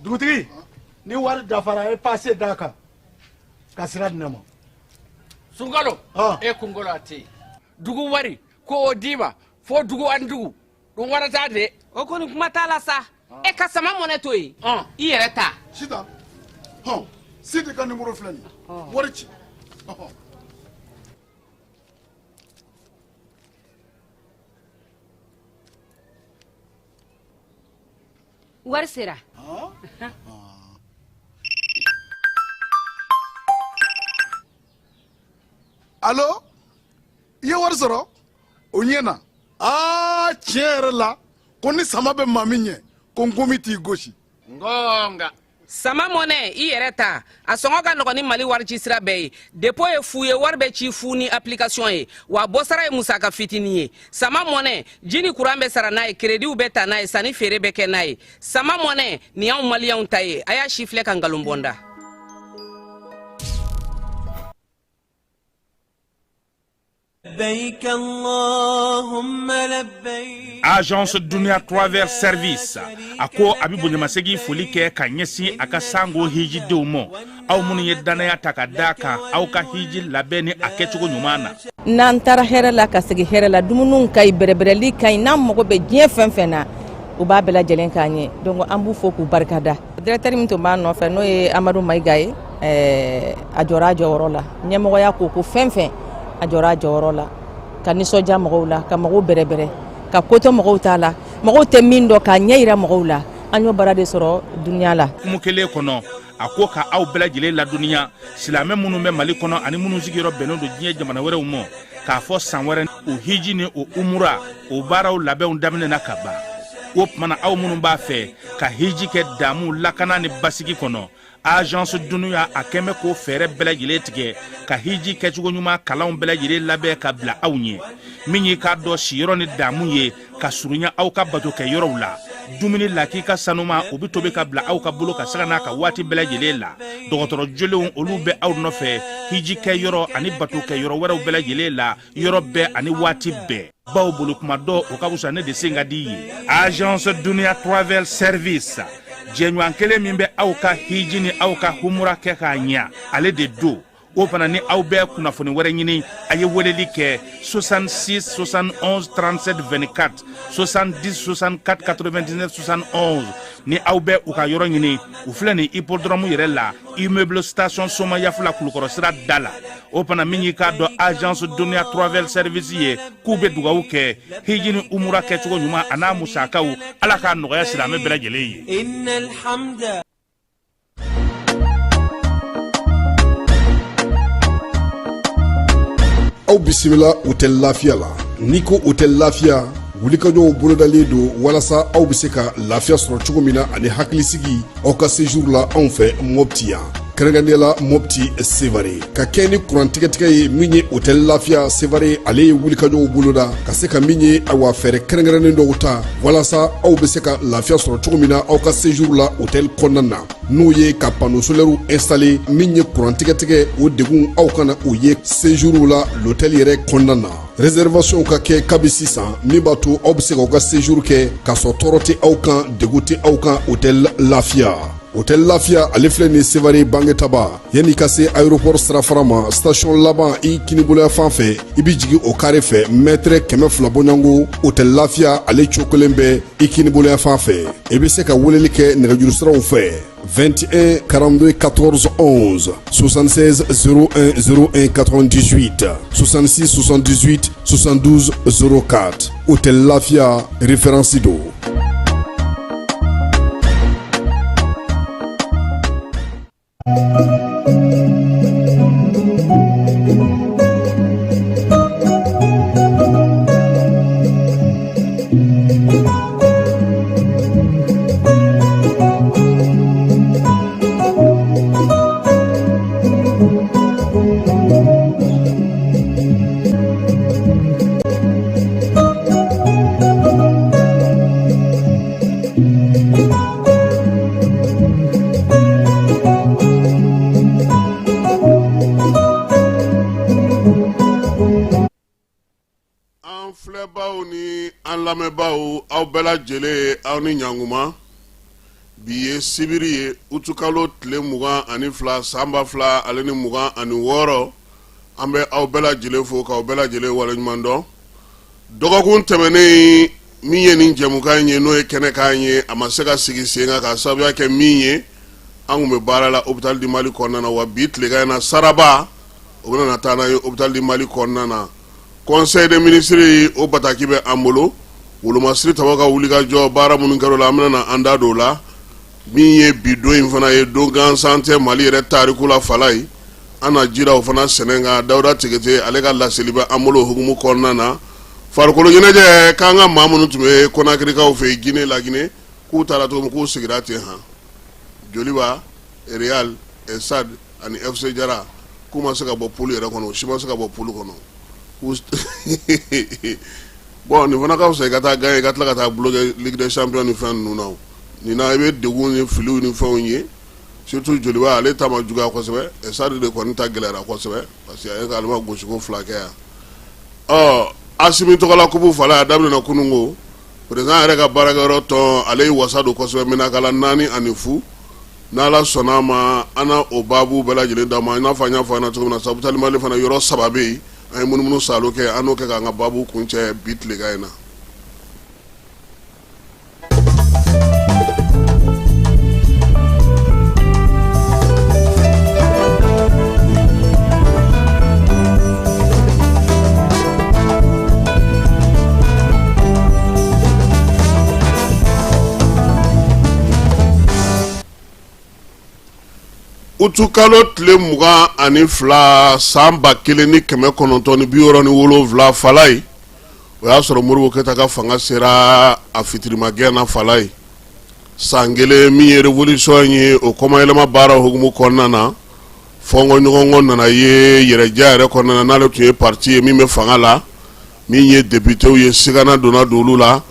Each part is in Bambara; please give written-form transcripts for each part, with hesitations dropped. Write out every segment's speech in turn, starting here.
Dugutigi, ni wari dafara, a ye pase d'a kan ka sira di ne ma. Sunkalo e kunkolo a tɛ yen. Dugu wari ko o d'i ma fo dugu ani dugu ɗum warata de. O kɔni, kuma t'a la sa. E ka sama mɔnɛ to yen, i yɛrɛ ta. Sitan, hɔn, Sidi ka nimoro filɛ nin ye, wari ci. Ɔhɔn. Wari sera. Alo, i ye wari sɔrɔ, o ɲɛna. Aa, tiɲɛ yɛrɛ la, ko ni sama bɛ maa min ɲɛ, ko nkomi t'i gosi. Ngonga. Sama mɔnɛ, i yɛrɛ ta, a sɔngɔ ka nɔgɔn ni Mali wari ci sira bɛɛ ye. Dépôt ye fu ye, wari bɛ ci fu ni application ye, wa bɔsara ye musaka fitinin ye. Sama mɔnɛ, ji ni kuran bɛ sara n'a ye, créditw bɛ ta n'a ye, sanni feere bɛ kɛ n'a ye. Sama mɔnɛ nin y'anw Maliyɛnw ta ye. A y'a si filɛ ka nkalon bɔ n da. Agence Dunia Travel Service a ko a bɛ bonyamasegin foli kɛ ka ɲɛsin a ka sango hijidenw ma, aw minnu ye dannaya ta ka da kan aw ka hiji labɛn ni a kɛcogo ɲuman na. N'an taara hɛrɛ la ka segin hɛrɛ la, dumuniw ka ɲi, bɛrɛbɛrɛli ka ɲi. N'an mago bɛ diɲɛ fɛn fɛn na, u b'a bɛɛ lajɛlen k'an ye. Donc an b'u fo k'u barikada. Directeur min tun b'a nɔfɛ, n'o ye Amadu Mayiga ye, a jɔra a jɔyɔrɔ la. Ɲɛmɔgɔya ko ko fɛn fɛn, a jɔra a jɔyɔrɔ la ka nisɔndiya mɔgɔw la, ka mɔgɔw bɛrɛbɛrɛ, ka kotɔ mɔgɔw t'a la, mɔgɔw tɛ min dɔn, k'a ɲɛ yira mɔgɔw la. An y'o baara de sɔrɔ dunuya la. Hukumu kelen kɔnɔ, a ko ka aw bɛɛ lajɛlen ladɔnniya, silamɛ minnu bɛ Mali kɔnɔ ani minnu sigiyɔrɔ bɛnnen don diɲɛ jamana wɛrɛw ma, k'a fɔ san wɛrɛ o hiji ni o umura o baaraw labɛnw daminɛna ka ban. O tuma na, aw minnu b'a fɛ ka hiji kɛ damu, lakana ni basigi kɔnɔ, Agence Dunuya a kɛn bɛ k'o fɛɛrɛ bɛɛ lajɛlen tigɛ ka hiji kɛcogo ɲuman kalanw bɛɛ lajɛlen labɛn ka bila aw ɲɛ. Min y'i k'a dɔn siyɔrɔ ni damu ye ka surunya aw ka bato kɛ yɔrɔw la, dumuni lakika sanuma, o bɛ tobi ka bila aw ka bolo ka sanga n'a ka waati bɛɛ lajɛlen la. Dɔgɔtɔrɔ jolenw, olu bɛ aw nɔfɛ hiji kɛ yɔrɔ ani bato kɛ yɔrɔ wɛrɛw bɛɛ lajɛlen la, yɔrɔ bɛɛ ani waati bɛɛ, baw bolo kuma dɔ o ka fisa ne de sen ka di ye. Agence Dunia Travel Service, jɛɲɔgɔn kelen min bɛ aw ka hiji ni aw ka humura kɛ k'a ɲa, ale de don. O fana ni aw bɛ kunnafoni wɛrɛ ɲini, a ye weleli kɛ 66 71 37 24, 70 64 99 71. Ni aw bɛ u ka yɔrɔ ɲini, u filɛ nin hippodrome yɛrɛ la, immeuble station Somayafula, Kulukɔrɔ sira da la. O fana, min y'i k'a dɔn Agence Dunia Travel Service ye, k'u bɛ dugawu kɛ hiji ni umura kɛcogo ɲuman a n'a musakaw, Ala k'a nɔgɔya silamɛ bɛɛ lajɛlen ye. Aw bisimila Hôtel Lafiya la. N'i ko Hôtel Lafiya, wulikajɔw bolodalen don walasa aw bɛ se ka lafiya sɔrɔ cogo min na ani hakilisigi aw ka séjour la anw fɛ Mopti yan, kɛrɛnkɛrɛnnenya la Mopti Sevare, ka kɛ ni kuran tigɛtigɛ ye. Min ye Hôtel Lafiya Sevare, ale ye wulikajɔw boloda ka se ka min ye, awa, fɛɛrɛ kɛrɛnkɛrɛnnen dɔw ta walasa aw bɛ se ka lafiya sɔrɔ cogo min na aw ka séjour la hôtel kɔnɔna na, n'o ye ka panneau solaire installé. Min ye kuran tigɛtigɛ, o degun aw kana o ye séjour la l'hôtel yɛrɛ kɔnɔna na. Réservation ka kɛ kabi sisan, min b'a to aw bɛ se k'aw ka séjour kɛ k'a sɔrɔ tɔɔrɔ tɛ aw kan, degun tɛ aw kan. Hôtel Lafiya, Hôtel Lafiya, ale filɛ nin Sevare Bangetaba, yanni ka se aéroport sirafara ma, station laban i kiniboloya fan fɛ, i bɛ jigin o carré fɛ, mètre 200 bɔɲɔgɔnko, Hôtel Lafiya ale cokolen bɛ i kiniboloya fan fɛ. I bɛ se ka weleli kɛ nɛgɛjuru siraw fɛ: 21 42 14 11, 76 01 01 98, 66 78 72 04. Hôtel Lafiya, référence don. An lamɛnbaaw, aw bɛɛ lajɛlen, aw ni ɲankuma. Bi ye sibiri ye, utukalo tile 22, san 2026. An bɛ aw bɛɛ lajɛlen fo k'aw bɛɛ lajɛlen waleɲuman dɔn. Dɔgɔkun tɛmɛnen, min ye nin jɛmukan in ye, n'o ye kɛnɛkan ye, a ma se ka sigi sen kan k'a sababuya kɛ min ye, an tun bɛ baara la Hôpital du Mali kɔnɔna na. Wa bi tilegan in na, saraba o bɛna na taa n'a ye Hôpital du Mali kɔnɔna na. Conseil des ministres, o bataki bɛ an bolo. Wolomasiri taba ka wulikajɔ baara minnu kɛra o la, an bɛna na an da don o la. Min ye bi don in fana ye, don gansan tɛ Mali yɛrɛ tariku la. Falaye, an na jira o fana sɛnɛ kan. Dawuda Tegete, ale ka laseli bɛ an bolo o hukumu kɔnɔna na. Farikolo ɲɛnajɛ, k'an ka maa minnu tun bɛ Konakirikaw fɛ yen, Guinée, Laginɛ, k'u taara cogo min, k'u sigira ten han. Joliba, Real, Stade ani FC Jara, k'u ma se ka bɔ poule yɛrɛ kɔnɔ, u si ma se ka bɔ poule kɔnɔ. Bon, nin fana ka fisa i ka taa gagner, i ka tila ka taa bloquer Ligue des champions ni fɛn ninnu na. Nin na, i bɛ degun ni filiw ni fɛnw ye. Surtout Joliba, ale ta ma juguya kosɛbɛ. Stade de kɔni ta gɛlɛyara kosɛbɛ, parce que a ye k'ale ma gosiko fila kɛ yan. Ɔ Asimi tɔgɔla kupu, fala, a daminɛna kununko. Président yɛrɛ ka baarakɛyɔrɔ tɔn, ale ye wasa don kosɛbɛ, Menakala 4-0. N'Ala sɔnna a ma, an na o baabu bɛɛ lajɛlen d'a ma. I n'a fɔ an y'a fɔ an na cogo min na, Hôpital Mali fana, yɔrɔ saba bɛ yen, an ye munumunu salo kɛ, an n'o kɛ k'an ka baabu kuncɛ bi tilegan in na. Utukalo tile 22, san 1967, Falaye, o y'a sɔrɔ Modibo Keyita ka fanga sera a fitirimagɛn na. Falaye, san kelen min ye révolution ye, o kɔmayɛlɛma baara hukumu kɔnɔna na, fɔnkɔ ɲɔgɔnkɔ nana ye yɛrɛdiya yɛrɛ kɔnɔna na, n'ale tun ye parti ye min bɛ fanga la. Min ye députéw ye, sigana donna don olu la.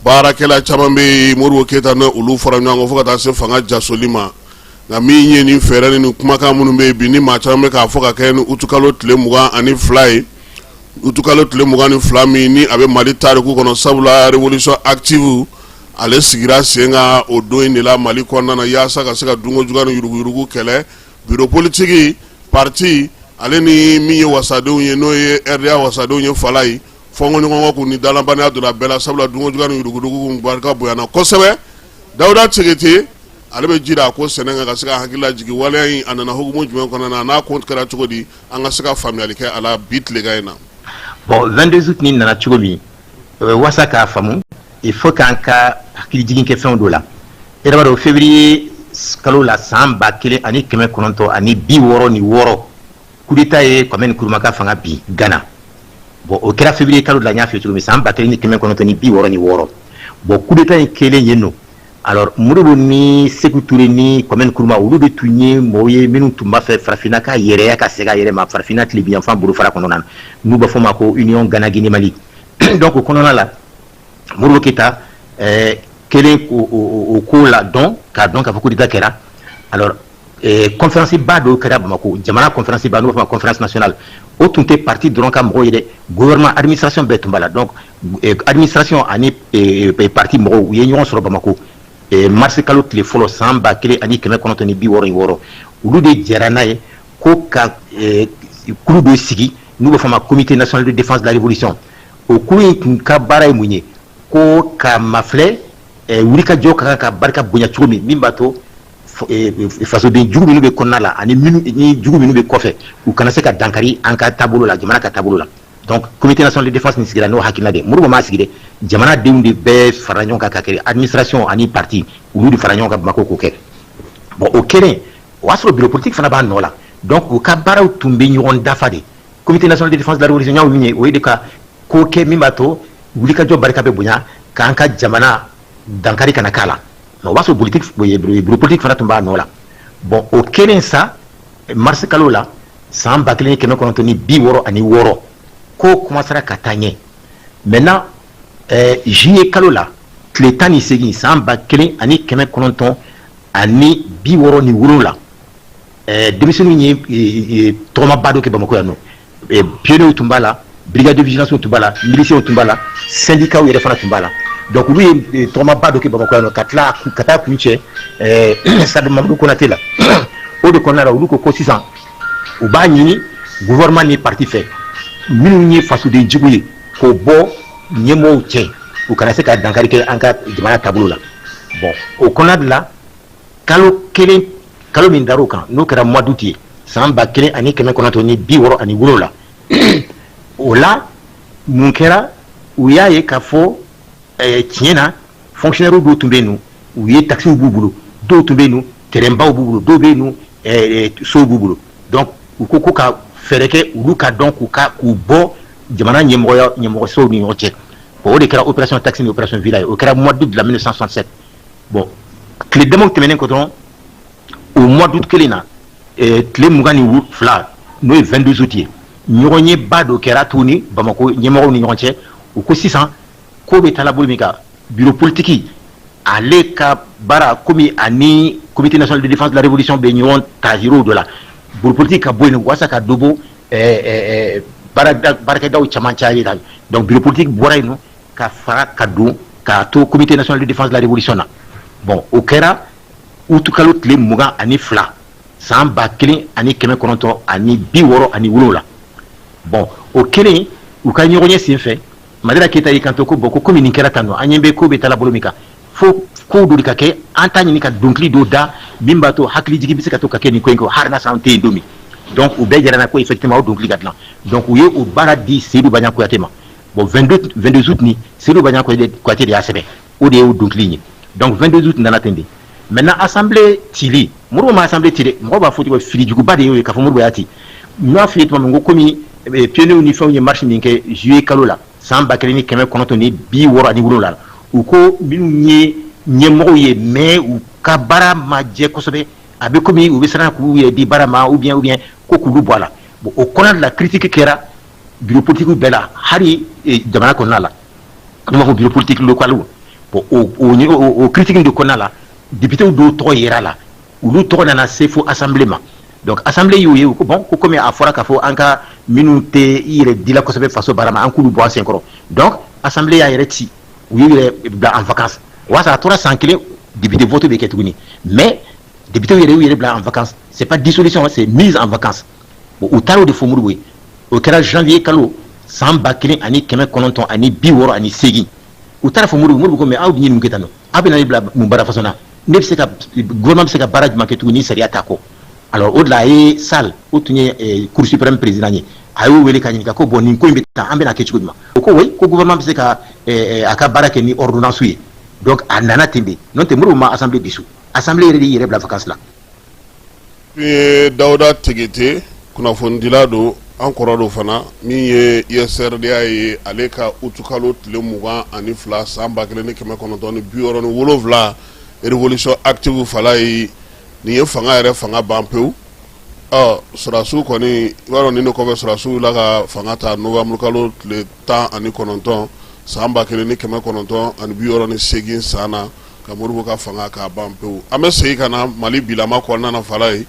Baarakɛla caman bɛ yen, Modibo Keyita ni olu fɔra ɲɔgɔn kɔ fo ka taa se fanga jasoli ma. Nka min ye nin fɛɛrɛ ni nin kumakan minnu bɛ yen bi, ni maa caman bɛ k'a fɔ ka kɛ ni utukalo tile 22 ye, utukalo tile 22 min ni a bɛ Mali tariku kɔnɔ, sabula révolution active, ale sigira sen kan o don in de la Mali kɔnɔna na, yaasa ka se ka dunko juguya ni yuruguyurugu kɛlɛ. Bureau politique, parti, ale ni min ye wasadenw ye, n'o ye RDA wasadenw ye, Falaye, fɔnkɔ ɲɔgɔnkɔ kun ni dalabaliya donna bɛɛ la, sabula dunko juguya ni yuruguyurugu kun barika bonyana kosɛbɛ. Dawuda Tegete, ale bɛ ji a ko sɛnɛ kan ka se ka hakili lajigin waleya in, a nana hukumu jumɛn kɔnɔna na, n'a ko kɛra cogo di, an ka se ka faamuyali kɛ a la bi tilegan in na. Bon, 22 août nin nana cogo min, waasa k'a faamu, il faut k'an ka hakilijigin kɛ fɛnw dɔ la. E yɛrɛ b'a dɔn, février kalo la, san 1966, coup d'état ye Kwame Nkrumah ka fanga bin Ghana. Bon, o kɛra février kalo la, n y'a f'i ye cogo min, san 1966. Bon, coup d'état in kɛlen yen nɔ, alors Modibo ni Sékou Touré ni Kwame Nkrumah, olu de tun ye mɔgɔw ye minnu tun b'a fɛ farafinna ka yɛrɛya, ka segin a yɛrɛ ma, farafinna tilebinyanfan bolofara kɔnɔna na, n'u b'a fɔ o ma ko Union Ghana Guinée Mali. Donc o kɔnɔna la, Modibo Keyita kɛlen o ko la dɔn, k'a dɔn k'a fɔ coup d'état kɛra, alors conférence ba dɔw kɛra Bamakɔ, jamana conférence ba, n'u b'a fɔ ma conférence nationale. O tun tɛ parti dɔrɔn ka mɔgɔw ye dɛ, gouvernement, administration bɛɛ tun b'a la. Donc administration ani parti mɔgɔw, u ye ɲɔgɔn sɔrɔ Bamakɔ mars kalo tile fɔlɔ, san 1966. Olu de jɛra n'a ye ko ka kulu dɔ sigi, n'u b'a fɔ ma Comité national de défense de la révolution. O kulu in tun ka baara ye mun ye? Ko ka mafilɛ wulikajɔ ka kan ka barika bonya cogo min, min b'a to fasoden jugu minnu bɛ kɔnɔna la ani minnu ni jugu minnu bɛ kɔfɛ, u kana se ka dankari an ka taabolo la, jamana ka taabolo la. Donc Comité national de défense nin sigira n'o hakilina de. Modibo m'a sigi dɛ, jamanadenw de bɛɛ fara ɲɔgɔn kan ka kɛ administration ani parti, olu de fara ɲɔgɔn kan Bamakɔ k'o kɛ. Bon, o kɛlen, o y'a sɔrɔ bureau politique fana b'a nɔ la. Donc u ka baaraw tun bɛ ɲɔgɔn dafa de. Comité national de défense de la révolution y'aw min ye, o ye de ka ko kɛ min b'a to wulikajɔ barika bɛ bonya, k'an ka jamana dankari kana k'a la. Mais o b'a sɔrɔ politique, bureau politique fana tun b'a nɔ la. Bon, o kɛlen sa, mars kalo la, san 1966, ko commencera ka taa ɲɛ. Maintenant, juillet kalo la, tile 18, san 1967, denmisɛnninw ye tɔgɔmaba dɔ kɛ Bamakɔ yan nɔ. Pionniers tun b'a la. Brigade de vigilance tun b'a la, miliciens tun b'a la, syndicats yɛrɛ fana tun b'a la. Donc olu ye tɔgɔmaba dɔ kɛ Bamakɔ yan nɔ, ka tila ka taa kuncɛ stade Mamadu Konate la. O de kɔnɔna la, olu ko ko sisan u b'a ɲini gouvernement ni parti fɛ, minnu ye fasoden jugu ye, k'o bɔ ɲɛmɔgɔw cɛ, u kana se ka dankari kɛ an ka jamana taabolo la. Bon, o kɔnɔna de la, kalo kelen, kalo min dar'o kan, n'o kɛra mois d'août ye san 1967, o la mun kɛra? U y'a ye k'a fɔ tiɲɛ na, fonctionnaire dɔw tun bɛ yen nɔ, u ye taxiw b'u bolo, dɔw tun bɛ yen nɔ, terrain baw b'u bolo, dɔw bɛ yen nɔ, sow b'u bolo. Donc u ko ko ka fɛɛrɛ kɛ olu ka dɔn k'u ka k'u bɔ jamana ɲɛmɔgɔya ɲɛmɔgɔsow ni ɲɔgɔn cɛ. Bon, o de kɛra opération taxi ni opération villa ye. O kɛra mois d'août de la 1967. Bon, tile damaw tɛmɛnen kɔ dɔrɔn, o mois d'août kelen na, tile 22, n'o ye 22 août ye, ɲɔgɔnyeba dɔ kɛra tuguni Bamakɔ ɲɛmɔgɔw ni ɲɔgɔn cɛ. U ko sisan ko bɛ taa bolo min kan, bureau politique ale ka baara, komi ani Comité national de défense de la révolution bɛ ɲɔgɔn ta yɔrɔ dɔ la, bureau politique ka bɔ yen walasa ka dɔ bɔ baarakɛdaw caman cayali la. Donc bureau politique bɔra yen nɔ ka fara ka don k'a to Comité national de défense de la révolution na. Bon, o kɛra août kalo tile 22 san 1967. Bon, o kelen, u ka ɲɔgɔn ye sen fɛ, Madara Keyita y'i kanto ko bon, ko komi nin kɛra tan nɔ, an ɲɛ bɛ ko bɛ taa bolo min kan, fo ko dɔ de ka kɛ. An t'a ɲini ka dɔnkili dɔ da min b'a to hakilijigin bɛ se ka to ka kɛ nin ko in kɔ, hali n'a sɔrɔ an tɛ yen don min. Donc u bɛɛ jɛra ko effectivement o dɔnkili ka dilan. Donc u ye o baara di Seyidu Baɲan Kuyate ma. Bon, 22 22 août ni Seyidu Baɲan Kuyate de y'a sɛbɛn, o de ye o dɔnkili ye. Donc 22 août nana ten de. Maintenant, assemblée cili, Modibo ma assemblée ci dɛ. Mɔgɔw b'a fɔ cogo, filijuguba de y'o ye k'a fɔ Modibo y'a ci. N y'a f'i ye tuma min ko komi pionniers ni fɛnw ye marche min kɛ juillet kalo la san 1967, u ko minnu ye ɲɛmɔgɔw ye, mais u ka baara ma jɛ kosɛbɛ, a bɛ komi u bɛ siran k'u yɛrɛ di baara ma, ou bien ko k'olu bɔ a la. Bon, o kɔnɔna la, critique kɛra bureau politique bɛɛ la, hali jamana kɔnɔna la, n'u b'a fɔ bureau politique local. Bon, o critique de kɔnɔna la, député dɔw tɔgɔ yera la, olu tɔgɔ nana se fo assemblée ma. Donc assemblée y'o ye, u ko bon, ko komi a fɔra k'a fɔ an ka minnu tɛ i yɛrɛ dila kosɛbɛ faso baara ma, an k'olu bɔ an senkɔrɔ. Donc assemblée y'a yɛrɛ ci, u y'u yɛrɛ bila en vacances. O y'a sɔrɔ a tora san kelen, député vote bɛ kɛ tuguni, mais député yɛrɛ y'u yɛrɛ bila en vacances. C'est pas dissolution, c'est mise en vacances. Bon, u taara o de fɔ Modibo ye. O kɛra janvier kalo san 1968. U taara fɔ Modibo. Modibo ko mais aw bɛ ɲini mun kɛ tan nɔ? Aw bɛ na ne bila mun baara façon na? Ne bɛ se ka gouvernement bɛ se ka baara jumɛn kɛ tuguni ni sariya t'a kɔ? Alors o de la, a ye Sall, o tun ye Cour suprême président ye, a y'o wele ka ɲininka ko bon, nin ko in bɛ tan, an bɛna kɛ cogo jumɛn? O ko oui, ko gouvernement bɛ se ka a ka baara kɛ ni ordonnance ye. Donc a nana ten de. N'o tɛ, Modibo ma assemblée dissous, assemblée yɛrɛ de y'i yɛrɛ bila vacance la. Min ye Dawuda Tegete, kunnafonidila don, an kɔrɔ don fana, min ye USRDA ye, ale ka utukalo tile 22 san 1967, révolution active fala ye nin ye, fanga yɛrɛ fanga ban pewu. Ɔ sɔrɔdasiw kɔni, i b'a dɔn nin de kɔfɛ, sɔrɔdasiw la ka fanga ta novembre kalo tile 19 san 1968 san na, ka Modibo ka fanga k'a ban pewu. An bɛ segin ka na Mali bilama kɔnɔna na fala ye.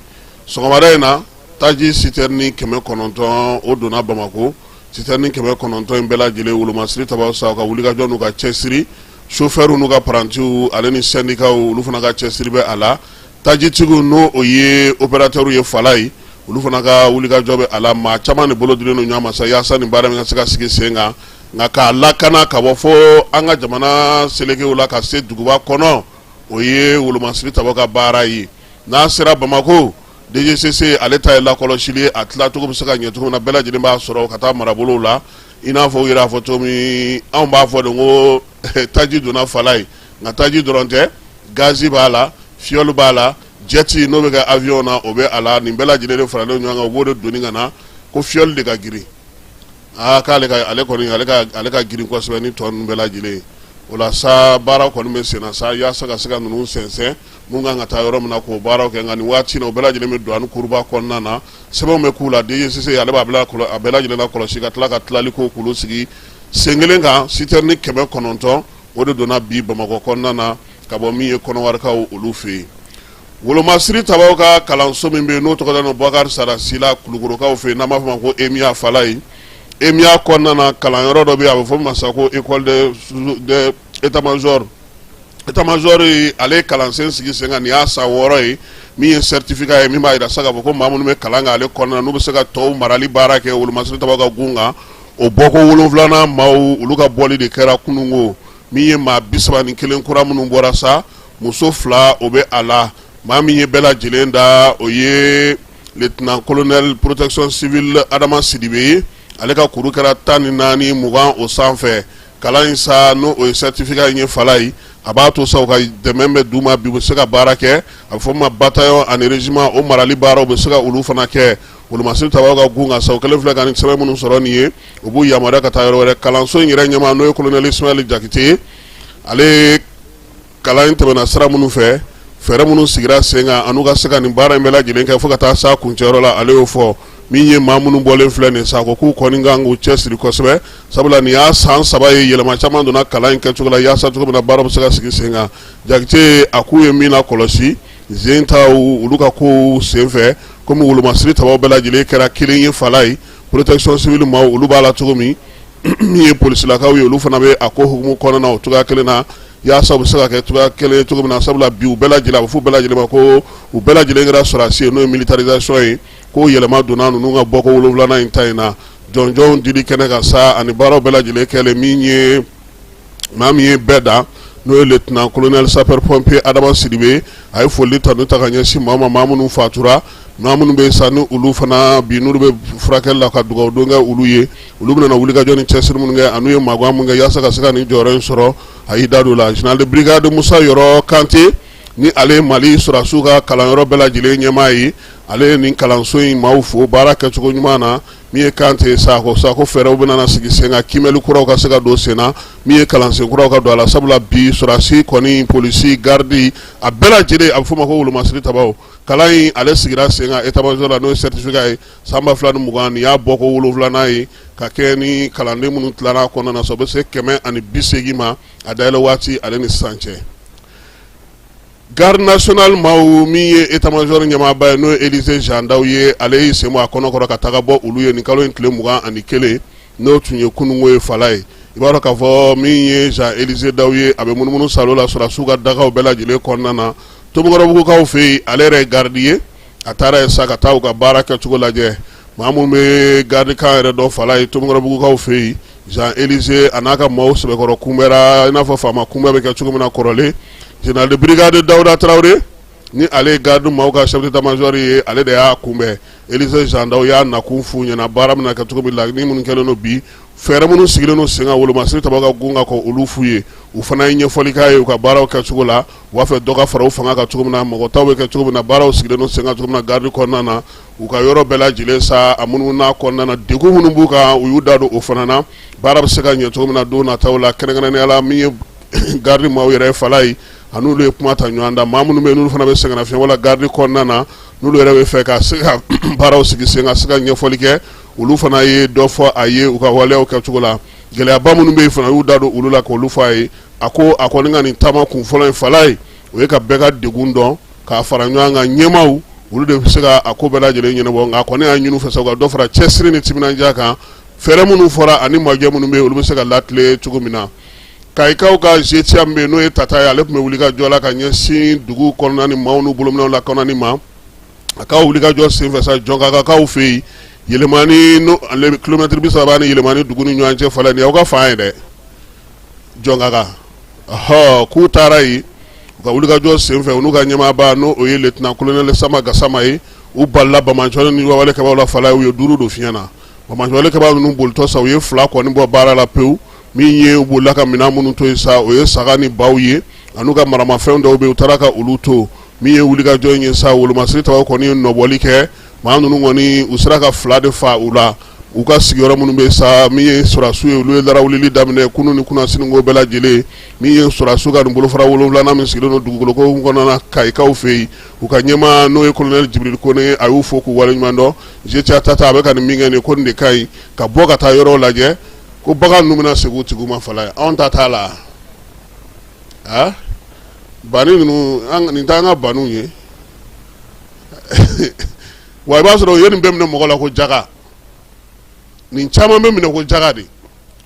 Sɔgɔmada in na, taji citerne 900, o donna Bamakɔ. Citerne 900 in bɛɛ lajɛlen, wolomasiri tabaw sa ka wulikajɔ n'u ka cɛsiri, chauffeur n'u ka parantiw, ale ni syndicats, olu fana ka cɛsiri bɛ a la. Tajitigiw, n'o o ye opérateur ye fala ye, olu fana ka wulikajɔ bɛ a la. Maa caman de bolo dilen don ɲɔgɔn ma sa yaasa nin baara min ka se ka sigi sen kan, nka k'a lakana ka bɔ fo an ka jamana selekew la ka se duguba kɔnɔ, o ye wolomasiri tabaw ka baara ye. N'a sera Bamakɔ, DGCC ale ta ye lakɔlɔsili ye, a tilacogo bɛ se ka ɲɛ cogo min na, bɛɛ lajɛlen b'a sɔrɔ ka taa marabolow la. I n'a fɔ u yɛrɛ y'a fɔ cogo min, anw b'a fɔ de ko taji donna fala ye, nka taji dɔrɔn tɛ, gazi b'a la, fuel b'a la, jet n'o bɛ kɛ avion na, o bɛ a la. Nin bɛɛ lajɛlen de faralen ɲɔgɔn kan, u b'o de doni ka na ko fuel de ka girin. Aa, k'ale ka ale kɔni ale ka girin kosɛbɛ ni tɔ ninnu bɛɛ lajɛlen. O la sa, baara kɔni bɛ sen na sa yaasa ka se ka ninnu sɛnsɛn, mun kan ka taa yɔrɔ min na, k'o baaraw kɛ. Nka nin waati in na, o bɛɛ lajɛlen bɛ don ani kuruba kɔnɔna na, sɛbɛnw bɛ k'u la. DGCC ale b'a bila a bɛɛ lajɛlen la kɔlɔsi, ka tila ka tilali ko k'olu sigi sen kelen kan. Citerne 900, o de donna bi Bamakɔ kɔnɔna na ka bɔ min ye Kɔnɔwarikaw olu fɛ yen. Wolomasiri tabaw ka kalanso min bɛ yen, n'o tɔgɔ dalen don Bubakari Sara Sila, Kulukorokaw fɛ yen, n'an b'a fɔ ma ko EMIA fala ye. EMIA kɔnɔna na kalanyɔrɔ dɔ bɛ yen a bɛ fɔ min ma sa ko école des état major état major ale ye kalansen sigi sen kan nin y'a san 6 ye min ye certificat ye min b'a jira sa k'a fɔ ko maa minnu bɛ kalan kɛ ale kɔnɔna na n'u bɛ se ka tɔw marali baara kɛ wolomasiri tabaw ka gun kan o bɔko 7nan maaw olu ka bɔli de kɛra kununko min ye maa 31 kura minnu bɔra sa muso 2 o bɛ a la maa min ye bɛɛ lajɛlen da o ye lieutenant colonel protection civile Adama Sidibe ye ale ka kuru kɛra 14 20 o sanfɛ kalan in sa n'o o ye certificat in ye falayi a b'a to sa u ka dɛmɛ bɛ d'u ma bi u bɛ se ka baara kɛ a bɛ fɔ min ma bataillon ani régiment o marali baaraw bɛ se ka olu fana kɛ wolomasiri tabaw ka gun kan sa u kɛlen filɛ ka nin sɛbɛn minnu sɔrɔ nin ye u b'u yamaruya ka taa yɔrɔ wɛrɛ kalanso in yɛrɛ ɲɛmaa n'o ye colonel Ismaël Jakite ye ale kalan in tɛmɛna sira minnu fɛ fɛɛrɛ minnu sigira sen kan an'u ka se ka nin baara in bɛɛ lajɛlen kɛ fo ka taa s'a kuncɛyɔrɔ la ale y'o fɔ min ye maa minnu bɔlen filɛ nin sa ko k'u kɔni kan k'u cɛsiri kosɛbɛ sabula nin y'a san 3 ye yɛlɛma caman donna kalan in kɛcogo la yaasa cogo min na baara bɛ se ka sigi sen kan Jakite a k'u ye min lakɔlɔsi zen ta olu ka kow senfɛ komi wolomasiri tabaw bɛɛ lajɛlen kɛra kelen ye falayi protection civile maaw olu b'a la cogo min min ye polisilakaw ye olu fana bɛ a ko hukumu kɔnɔna na o cogoya kelen na yaasa u bɛ se ka kɛ cogoya kelen ye cogo min na sabula bi u bɛɛ lajɛlen a bɛ fɔ u bɛɛ lajɛlen ma ko u bɛɛ lajɛlen kɛra sɔrɔdasi ye n'o ye militarisation ye ko yɛlɛma donna ninnu ka bɔko 7nan in ta in na jɔnjɔnw dili kɛnɛ kan sa ani baaraw bɛɛ lajɛlen kɛlen min ye maa min ye bɛɛ da n'o ye lieutenant colonel sapeur pompier Adama Sidibe a ye foli tanu ta ka ɲɛsin maa ma maa minnu fatura maa minnu bɛ sa ni olu fana bi n'olu bɛ furakɛli la ka dugawu don kɛ olu ye olu bɛna wulikajɔ ni cɛsiri minnu kɛ an'u ye magan min kɛ yaasa ka se ka nin jɔyɔrɔ in sɔrɔ a y'i da don la général de brigade Musa Yɔrɔ Kante ni ale ye Mali sɔrɔdasiw ka kalanyɔrɔ bɛɛ lajɛlen ɲɛmaa ye ale ye nin kalanso in maaw fo baara kɛcogo ɲuman na min ye Kante Sako Sako fɛɛrɛw bɛna sigi sen kan kiimɛli kuraw ka se ka don sen na min ye kalansen kuraw ka don a la sabula bi sɔrɔdasi kɔni polisi garidi a bɛɛ lajɛlen a bɛ f'o ma ko wolomasiri tabaw kalan in ale sigira sen kan état major la n'o ye certificat ye san 2020 nin y'a bɔko 7nan ye ka kɛ ni kalanden minnu tilara a kɔnɔna na sa o bɛ se 180 ma a dayɛlɛ waati ale ni sisan cɛ. Garde nationale maaw min ye état major ɲɛmaaba ye n'o ye Élisée Jean Daw ye ale y'i sen bɔ a kɔnɔ kɔrɔ ka taga bɔ olu ye nin kalo in tile 21 n'o tun ye kununko ye falaye i b'a dɔn k'a fɔ min ye Jean Élisée Daw ye a bɛ munumunu salo la sɔrɔdasiw ka dagaw bɛɛ lajɛlen kɔnɔna na Tomikɔrɔbugukaw fɛ yen ale yɛrɛ ye garde ye a taara yen sa ka taa u ka baara kɛcogo lajɛ maa minnu bɛ garde camp yɛrɛ dɔn falaye Tomikɔrɔbugukaw fɛ yen Jean Élisée a n'a ka maaw sɛbɛkɔrɔ kunbɛra i n'a fɔ faama kunbɛn bɛ kɛ cogo min na kɔrɔlen général de brigade Dawuda Tarawele ni ale ye garde maaw ka chef d'état major ye ale de y'a kunbɛn Élisée Jean Daw y'a nakun f'u ɲɛna baara bɛna kɛ cogo min laɲini minnu kɛlen don bi fɛɛrɛ minnu sigilen don sen kan wolomasiri tabaw ka gun kan k'olu f'u ye u fana ye ɲɛfɔli k'a ye u ka baaraw kɛcogo la u b'a fɛ dɔ ka fara u fanga kan cogo min na mɔgɔ taw bɛ kɛ cogo min na baaraw sigilen don sen kan cogo min na garde kɔnɔna na u ka yɔrɔ bɛɛ lajɛlen sa a minnu n'a kɔnɔna na degun minnu b'u kan u y'u da don o fana na baara bɛ se ka ɲɛ cogo min na don nataw la kɛrɛnkɛrɛnnenya la min ye garde maaw yɛrɛ falaye a n'olu ye kuma ta ɲɔgɔn da maa minnu bɛ yen n'olu fana bɛ sɛgɛnnafiɲɛbɔ la garde kɔnɔna na n'olu yɛrɛ bɛ fɛ ka se ka baaraw sigi sen ka se ka ɲɛfɔli kɛ olu fana ye dɔ fɔ a ye u ka waleyaw kɛcogo la gɛlɛyaba minnu bɛ yen fana u y'u da don olu la k'olu fɔ a ye a ko a kɔni ka nin taama kun fɔlɔ in falaye o ye ka bɛɛ ka degun dɔn k'a fara ɲɔgɔn kan ɲɛmaaw olu de bɛ se ka a ko bɛɛ lajɛlen ɲɛnabɔ nka a kɔni y'a ɲini u fɛ sa u ka dɔ fara cɛsiri ni timinandiya kan fɛɛrɛ minnu fɔra ani majɛ minnu bɛ yen olu bɛ se ka latilen cogo min na Kayikaw ka GTIA min bɛ yen n'o ye Tata ye ale tun bɛ wulikajɔ la ka ɲɛsin dugu kɔnɔna ni maaw n'u bolominɛnw lakanani ma a ka wulikajɔ senfɛ sa Jɔnkakaw fɛ yen Yelemani n'o ale kilomɛtiri 30 ni Yelemani dugu ni ɲɔgɔn cɛ falaye nin y'aw ka fan ye dɛ Jɔnkaka ɔhɔ k'u taara yen u ka wulikajɔ senfɛ u n'u ka ɲɛmaaba n'o o ye lieutenant colonel Sama Gasama ye u balila banbaanciwale ni wale kɛbaaw la falaye u ye 5 don fiɲɛ na banbaanciwale kɛbaa ninnu bolitɔ sa u ye 2 kɔni bɔ baara la pewu min ye u bolila ka minɛn minnu to yen sa o ye saga ni baw ye an'u ka maramafɛn dɔw bɛ yen u taara ka olu to min ye wulikajɔ in ye sa wolomasiri tabaw kɔni ye nɔbɔli kɛ maa ninnu kɔni u sera ka 2 de fa u la u ka sigiyɔrɔ minnu bɛ sa min ye sɔrɔdasiw ye olu ye larawulili daminɛ kunun ni kunasini ko bɛɛ lajɛlen min ye sɔrɔdasiw ka nin bolofara 7nan min sigilen don dugukolo ko kɔnɔna na Kayikaw fɛ yen u ka ɲɛmaa n'o ye colonel Jibril Kone a y'u fo k'u waleɲuman dɔn GTIA Tata a bɛ ka nin min kɛ nin ko nin de ka ɲi ka bɔ ka taa yɔrɔw lajɛ ko bagan ninnu bɛna segin u tigiw ma falaye anw ta t'a la a bani ninnu nin t'an ka baniw ye wa i b'a sɔrɔ u ye nin bɛɛ minɛ mɔgɔ la ko jaga Nin caman bɛ minɛ ko jaga de,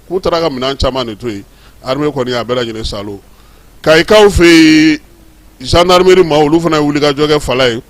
k'u taara ka minɛn caman de to yen. Armée kɔni y'a bɛɛ lajɛlen salo. Kayikaw fɛ yen, gendarmerie maaw, olu fana ye wulikajɔ kɛ fala ye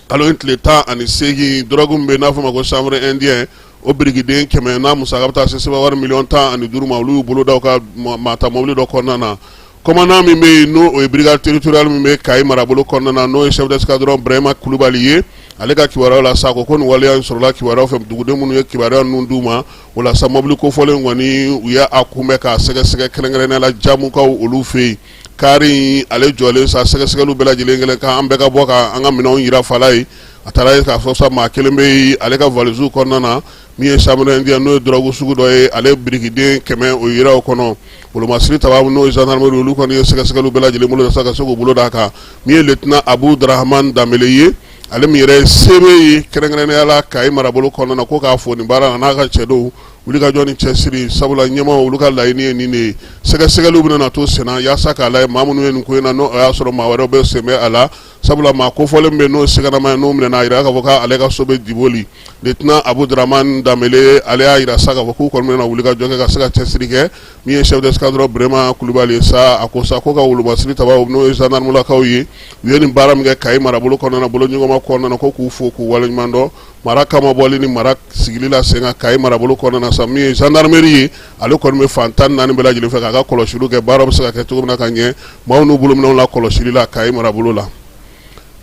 kalo in tile 18. Drogue min bɛ n'a fɔ ma ko chanvre indien, o birikiden 100 n'a musaka bɛ taa se sefa wari miliyɔn 15 ma, olu y'u bolo da u ka maata mobili dɔ kɔnɔna na. Commandant min bɛ yen, n'o o ye brigade territoriale min bɛ Kayi marabolo kɔnɔna na, n'o ye chef d'escadron Burahima Kulubali ye, ale ka kibaruyaw la sa, ko ko nin waleya in sɔrɔla kibaruyaw fɛ, duguden minnu ye kibaruya ninnu d'u ma. O la sa, mobili kofɔlen kɔni, u ye a kunbɛn k'a sɛgɛsɛgɛ, kɛrɛnkɛrɛnnenya la Jamukaw olu fɛ yen. Kari in ale jɔlen sa, sɛgɛsɛgɛliw bɛɛ lajɛlen kɛlen k'an bɛɛ ka bɔ ka an ka minɛnw yira fala ye, a taara ye k'a fɔ sa, maa kelen bɛ yen, ale ka valise kɔnɔna na, min ye chanvre indien, n'o ye drogue sugu dɔ ye, ale birikiden 100, o yira o kɔnɔ. Wolomasiri taba, n'o ye gendarmerie, olu kɔni ye sɛgɛsɛgɛliw bɛɛ lajɛlen bolo sa ka se k'u bolo d'a kan. Min ye lieutenant Abu Darahaman Danbele ye, ale min yɛrɛ ye CB ye kɛrɛnkɛrɛnnenya la Kayi marabolo kɔnɔna na, ko k'a fo nin baara la n'a ka cɛdenw wulikajɔ ni cɛsiri, sabula ɲɛmaaw olu ka laɲini ye nin de ye. Sɛgɛsɛgɛliw bɛna na to senna yaasa k'a lajɛ maa minnu ye nin ko in na, n'o y'a sɔrɔ maa wɛrɛw bɛ sen bɛ a la, sabula maa kofɔlen bɛ n'o siganama ye, n'o minɛna, a yira k'a fɔ k'ale ka so bɛ Diboli. Lieutenant Abu Dramani Danbele, ale y'a yira sa k'a fɔ k'u kɔni bɛna wulikajɔ kɛ ka se ka cɛsiri kɛ. Min ye chef d'escadron Burema Kulubali ye sa, a ko sa ko ka wolomasiri tabaw, n'o ye gendarmelakaw ye, u ye nin baara min kɛ Kayi marabolo kɔnɔna na, boloɲɔgɔnma kɔnɔna na, ko k'u fo k'u waleɲuman dɔn mara kama bɔli ni mara sigili la sen kan Kayi marabolo kɔnɔna na sa. Min ye gendarmerie ye, ale kɔni bɛ fan 14 bɛɛ lajɛlen fɛ k'a ka kɔlɔsiliw kɛ, baara bɛ se ka kɛ cogo min na ka ɲɛ maaw n'u bolominɛnw la kɔlɔsili la Kayi marabolo la.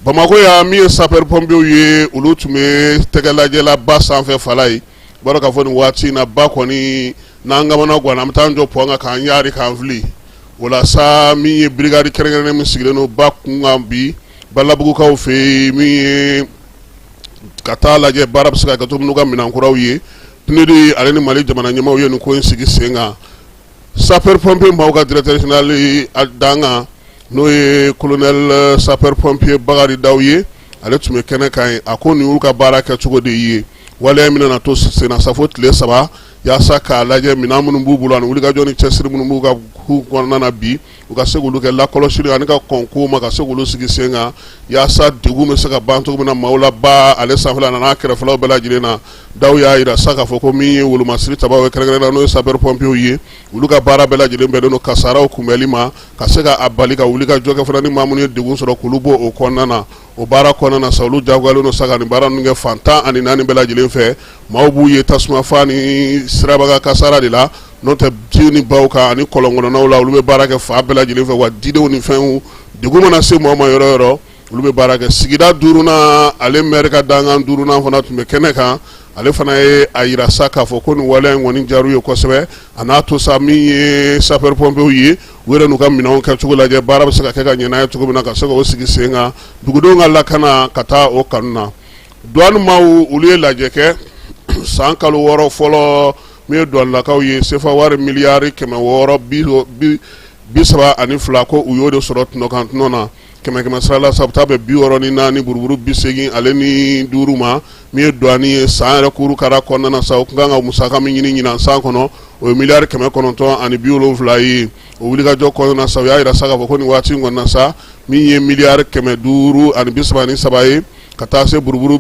Bamakɔ yan, min ye sapeur pompiers ye, olu tun bɛ tɛgɛlajɛla ba sanfɛ fala ye. B'a dɔn k'a fɔ nin waati in na, ba kɔni n'an kamana ganna, an bɛ taa an jɔ pont kan k'an yaari k'an fili. O la sa, min ye brigade kɛrɛnkɛrɛnnen min sigilen don ba kun kan bi Balabugukaw fɛ yen, min ye ka taa lajɛ baara bɛ se ka kɛ cogo min n'u ka minɛn kuraw ye, PNUD ale ni Mali jamana ɲɛmaaw ye nin ko in sigi sen kan. Sapeur pompier maaw ka directeur général dankan, n'o ye colonel sapeur pompier Bakari Daw ye, ale tun bɛ kɛnɛ kan ye. A ko nin y'u ka baara kɛcogo de ye. Waleya min nana to senna sa fo tile 3, yaasa k'a lajɛ minɛn minnu b'u bolo ani wulikajɔ ni cɛsiri minnu b'u ka k'u kɔnɔna na bi, u ka se k'olu kɛ lakɔlɔsili ani ka kɔn kow ma, ka se k'olu sigi sen kan yaasa degun bɛ se ka ban cogo min na maaw la ba ale sanfɛla n'a kɛrɛfɛlaw bɛɛ lajɛlen na. Daw y'a jira sa k'a fɔ ko min ye wolomasiri tabaw ye, kɛrɛnkɛrɛnnenya la n'o ye sapeur pompiers ye, olu ka baara bɛɛ lajɛlen bɛnnen don kasaraw kunbɛnli ma, ka se ka a bali ka wuli ka jɔ kɛ fana ni maa minnu ye degun sɔrɔ k'olu bɔ o kɔnɔna na. O baara kɔnɔna na sa, olu jagoyalen don sa ka nin baara ninnu kɛ fan 14 bɛɛ lajɛlen fɛ. Maaw b'u ye tasuma fa ni sirabaga kasara de la, n'o tɛ ji ni baw kan ani kɔlɔn kɔnɔnaw la, olu bɛ baara kɛ fan bɛɛ lajɛlen fɛ. Wa didenw ni fɛnw, degun mana se maaw ma yɔrɔ o yɔrɔ, olu bɛ baara kɛ. Sigida duurunan, ale maire ka dankan duurunan fana tun bɛ kɛnɛ kan. Ale fana ye a jira sa k'a fɔ ko nin waleya in kɔni diyar'u ye kosɛbɛ. A n'a to sa, min ye sapeur pompiers ye, u yɛrɛ n'u ka minɛnw kɛcogo lajɛ, baara bɛ se ka kɛ ka ɲɛ n'a ye cogo min na, ka se k'o sigi sen kan, dugudenw ka lakana ka taa o kanu na. Douane maaw, olu ye lajɛ kɛ san kalo 6 fɔlɔ. Min ye douanelakaw ye, sefa wari miliyari 632, ko u y'o de sɔrɔ tɔnɔ kan tɔnɔ na. Kɛmɛ kɛmɛ sara la sa, u bɛ taa bɛn 64 buruburu 85 ma. Min ye douane ye, san yɛrɛ kuru kara kɔnɔna na sa, u tun kan ka musaka min ɲini ɲinan san kɔnɔ, o ye miliyari 970 ye. O wulikajɔ kɔnɔna na sa, u y'a jira sa k'a fɔ ko nin waati in kɔnɔna sa, min ye miliyari 533 ye, ka taa se buruburu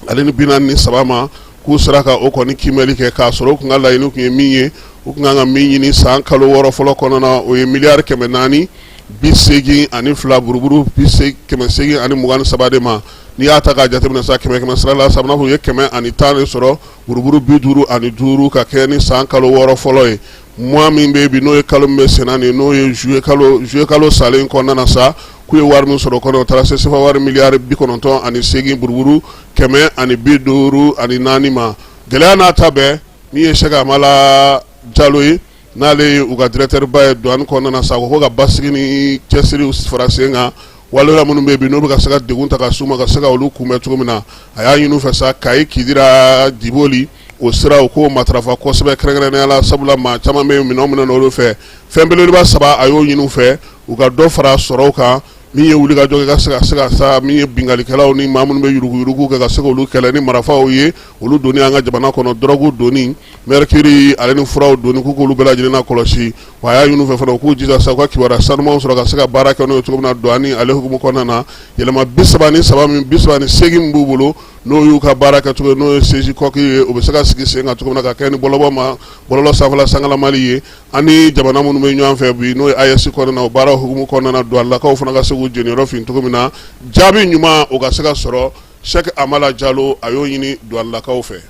743 ma, k'u sera ka o kɔni kiimɛli kɛ, k'a sɔrɔ u tun ka laɲini tun ye min ye, u tun kan ka min ɲini san kalo 6 fɔlɔ kɔnɔna na, o ye miliyari 482 buruburu 823 de ma. N'i y'a ta k'a jateminɛ sa, kɛmɛ kɛmɛ sara la sa, n'a fɔ u ye 110 de sɔrɔ buruburu 55, ka kɛ ni san kalo 6 fɔlɔ ye. Mois min bɛ bi, n'o ye kalo min bɛ senna nin, n'o ye juillet kalo, juillet kalo salen kɔnɔna na sa, k'u ye wari min sɔrɔ kɔnɔ, o taara se sefa wari miliyari 98 buruburu 154 ma. Gɛlɛya n'a ta bɛɛ, min ye Sɛki Amala Jalo ye, n'ale ye u ka directeur ba ye douane kɔnɔna na sa, ko ka basigi ni cɛsiri fara sen kan, waleya minnu bɛ bi n'u bɛ ka se ka degun ta ka s'u ma, ka se ka olu kunbɛn cogo min na. A y'a ɲini u fɛ sa, Kayi, Kidira, Diboli, o sira, u k'o matarafa kosɛbɛ, kɛrɛnkɛrɛnnenya la, sabula maa caman bɛ minɛn minɛ olu fɛ. Fɛn belebeleba saba, a y'o ɲini u fɛ, u ka dɔ fara sɔrɔw kan, min ye wulikajɔ kɛ ka se ka sa, min ye binkannikɛlaw ni maa minnu bɛ yuruguyurugu kɛ, ka se k'olu kɛlɛ ni marifaw ye, olu donni an ka jamana kɔnɔ, dɔrɔgu donni, mercure ale ni furaw donni, k'u k'olu bɛɛ lajɛlen na kɔlɔsi. Wa a y'a ɲini u fɛ fana, u k'u jija sa, u ka kibaruya sanumanw sɔrɔ ka se ka baara kɛ n'o ye cogo min na douane ale hukumu kɔnɔna na. Yɛlɛma 33 min, 38 min b'u bolo. n'o y'u ka baara kɛcogo ye, n'o ye CGCOC ye, o bɛ se ka sigi sen kan cogo min na ka kɛ ni bɔlɔbɔ ma bɔlɔlɔ sanfɛla sangalamali ye ani jamana minnu bɛ ɲɔgɔn fɛ bi, n'o ye AES kɔnɔna na. O baara hukumu kɔnɔna na, Duwanilakaw fana ka se k'u jeniyɔrɔ fin cogo min na, jaabi ɲuman o ka se ka sɔrɔ. Sɛki Amala Jalo, a y'o ɲini Duwanilakaw fɛ.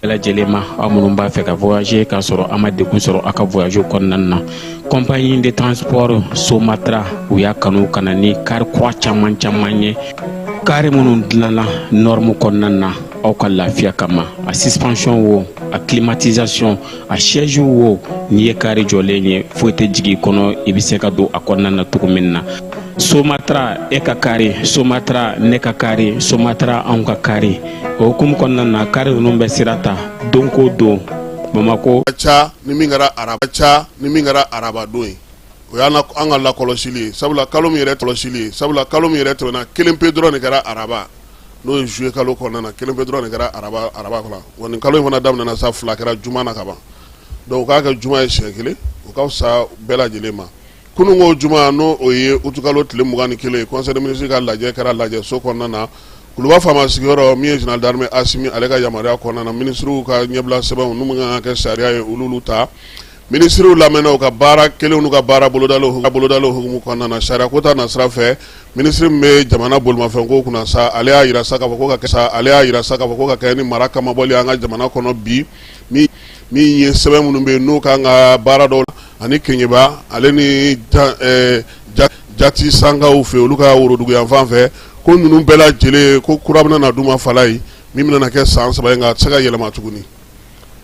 Bɛɛ lajɛlen ma, aw minnu b'a fɛ ka voyager k'a sɔrɔ a ma degun sɔrɔ aw ka voyage kɔnɔna na, compagnie de transport Somatra, u y'a kanu ka na ni kari kura caman caman ye, kari minnu dilanna norme kɔnɔna na aw ka lafiya kama. A suspension wo, a climatisation, a siège wo, n'i ye kari jɔlen ye, foyi tɛ jigin i kɔnɔ, i bɛ se ka don a kɔnɔna na cogo min na. Somatra, e ka kari, Somatra, ne ka kari, Somatra, anw ka kari. O hukumu kɔnɔna na, kari ninnu bɛ sira ta don ko don Bamakɔ. Ca ni min kɛra araba ca ni min kɛra arabadon ye, o y'an an ka lakɔlɔsili ye, sabula kalo min yɛrɛ kɔlɔsili ye, sabula kalo min yɛrɛ tɛmɛna, kelen pe dɔrɔn de kɛra araba, n'o ye juillet kalo kɔnɔna na, kelen pe dɔrɔn de kɛra araba araba kɔnɔ. Wa nin kalo in fana daminɛna sa, fila kɛra juma na ka ban. Donc u k'a kɛ juma ye siɲɛ kelen, o ka fisa bɛɛ lajɛlen ma. Kununko juma, n'o o ye utukalo tile 21 ye, conseil des ministres ka lajɛ kɛra lajɛso kɔnɔna na Kuluba faama sigiyɔrɔ. Min ye général d'armée Asimi, ale ka yamaruya kɔnɔna na, minisiriw ka ɲɛbila sɛbɛnw n'u kan ka kɛ sariya ye, olu ta minisiriw lamɛnna u ka baara kɛlenw n'u ka baara bolodalen hukumu kɔnɔna na. Sariya ko ta nasira fɛ, minisiri min bɛ jamana bolimafɛnko kunna sa, ale y'a jira sa k'a fɔ ko ka sa ale y'a jira sa k'a fɔ ko ka kɛ ni mara kamabɔli an ka jamana kɔnɔ bi, min ye sɛbɛn minnu bɛ yen n'u kan ka baara dɔw ani Keɲeba ale ni Jati Sankaw fɛ, olu ka worodugu yanfan fɛ, ko ninnu bɛɛ lajɛlen, ko kura bɛna na d'u ma fala ye min bɛna kɛ san 3 ye, nka a tɛ se ka yɛlɛma tuguni.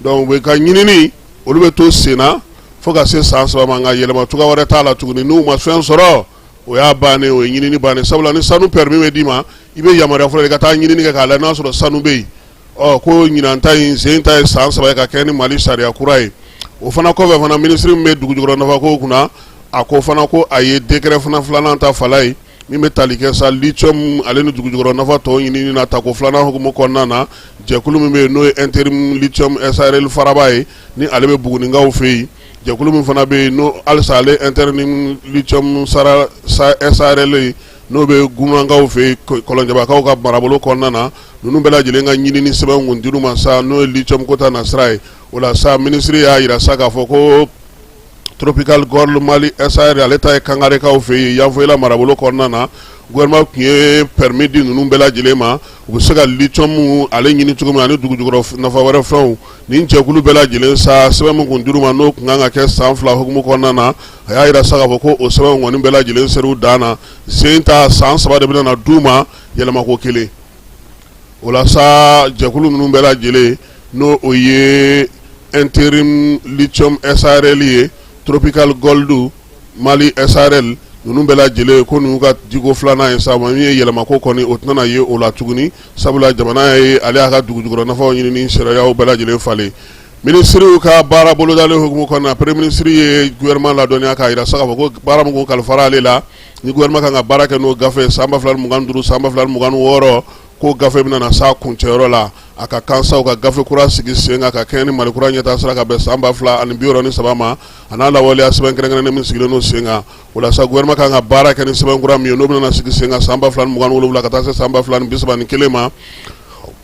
Donc u bɛ ka ɲinini, olu bɛ to sen na fo ka se san 3 ma, nka yɛlɛma cogoya wɛrɛ t'a la tuguni. N'u ma fɛn sɔrɔ, o y'a bannen, o ye ɲinini bannen, sabula ni sanu permis bɛ d'i ma, i bɛ yamaruya fɔlɔ i ka taa ɲinini kɛ k'a lajɛ n'a sɔrɔ sanu bɛ yen. Ɔ ko ɲinan ta in sen ta ye san 3 ye ka kɛ ni Mali sariya kura ye. O fana kɔfɛ fana, minisiri min bɛ dugujukɔrɔ nafako kunna, a ko fana ko a ye décret fana filanan ta fala ye min bɛ tali kɛ sa lithium ale ni dugujukɔrɔ nafa tɔw ɲinini na tako filanan hukumu kɔnɔna na. Jɛkulu min bɛ yen, n'o ye Interim Lithium SARL Faraba ye, ni ale bɛ Bugunikaw fɛ yen, jɛkulu min fana bɛ yen, n'o halisa ale Interim Lithium SARL ye, n'o bɛ Gumankaw fɛ yen, Kɔlɔnjɛbakaw ka marabolo kɔnɔna na, ninnu bɛɛ lajɛlen ka ɲinini sɛbɛn kun dir'u ma sa, n'o ye lithium ko ta nasira ye. O la sa, minisiri y'a jira sa k'a fɔ ko Tropical Gold Mali SAR, ale ta ye Kangarekaw fɛ yen, Yanfolila marabolo kɔnɔna na, gouvernement tun ye permis di ninnu bɛɛ lajɛlen ma, u bɛ se ka lithium ale ɲini cogo min ani dugujukɔrɔ nafa wɛrɛ fɛnw. Nin jɛkulu bɛɛ lajɛlen sa, sɛbɛn min kun dir'u ma, n'o tun kan ka kɛ san 2 hukumu kɔnɔna na, a y'a jira sa k'a fɔ ko o sɛbɛnw kɔni bɛɛ lajɛlen ser'u dan na. Sen ta san 3 de bɛna na d'u ma yɛlɛmako kelen. O la sa, jɛkulu ninnu bɛɛ lajɛlen, n'o o ye Interim Lithium SARL ye, Tropical Gold Mali SARL, ninnu bɛɛ lajɛlen, ko ninnu ka diko filanan ye sa, min ye yɛlɛmako kɔni, o tɛna ye o la tuguni, sabula jamana ye ale y'a ka dugujukɔrɔ nafaw ɲinini sariyaw bɛɛ lajɛlen falen. Minisiriw ka baara bolodalen hukumu kɔnɔna, premier ministre ye gouvernement ladɔnniya k'a jira sa k'a fɔ ko baara min kun kalifara ale la, ni gouvernement kan ka baara kɛ n'o gafe san 2025 san 2026, ko gafe bɛna na s'a kuncɛyɔrɔ la. A ka kan sa u ka gafe kura sigi sen kan ka kɛɲɛ ni Mali kura ɲɛtaa sira ka bɛn san 2063 ma, a n'a lawaleya sɛbɛn kɛrɛnkɛrɛnnen min sigilen don sen kan. O la sa, gouvernement kan ka baara kɛ ni sɛbɛn kura min ye, n'o bɛna sigi sen kan san 2027 ka taa se san 2031 ma,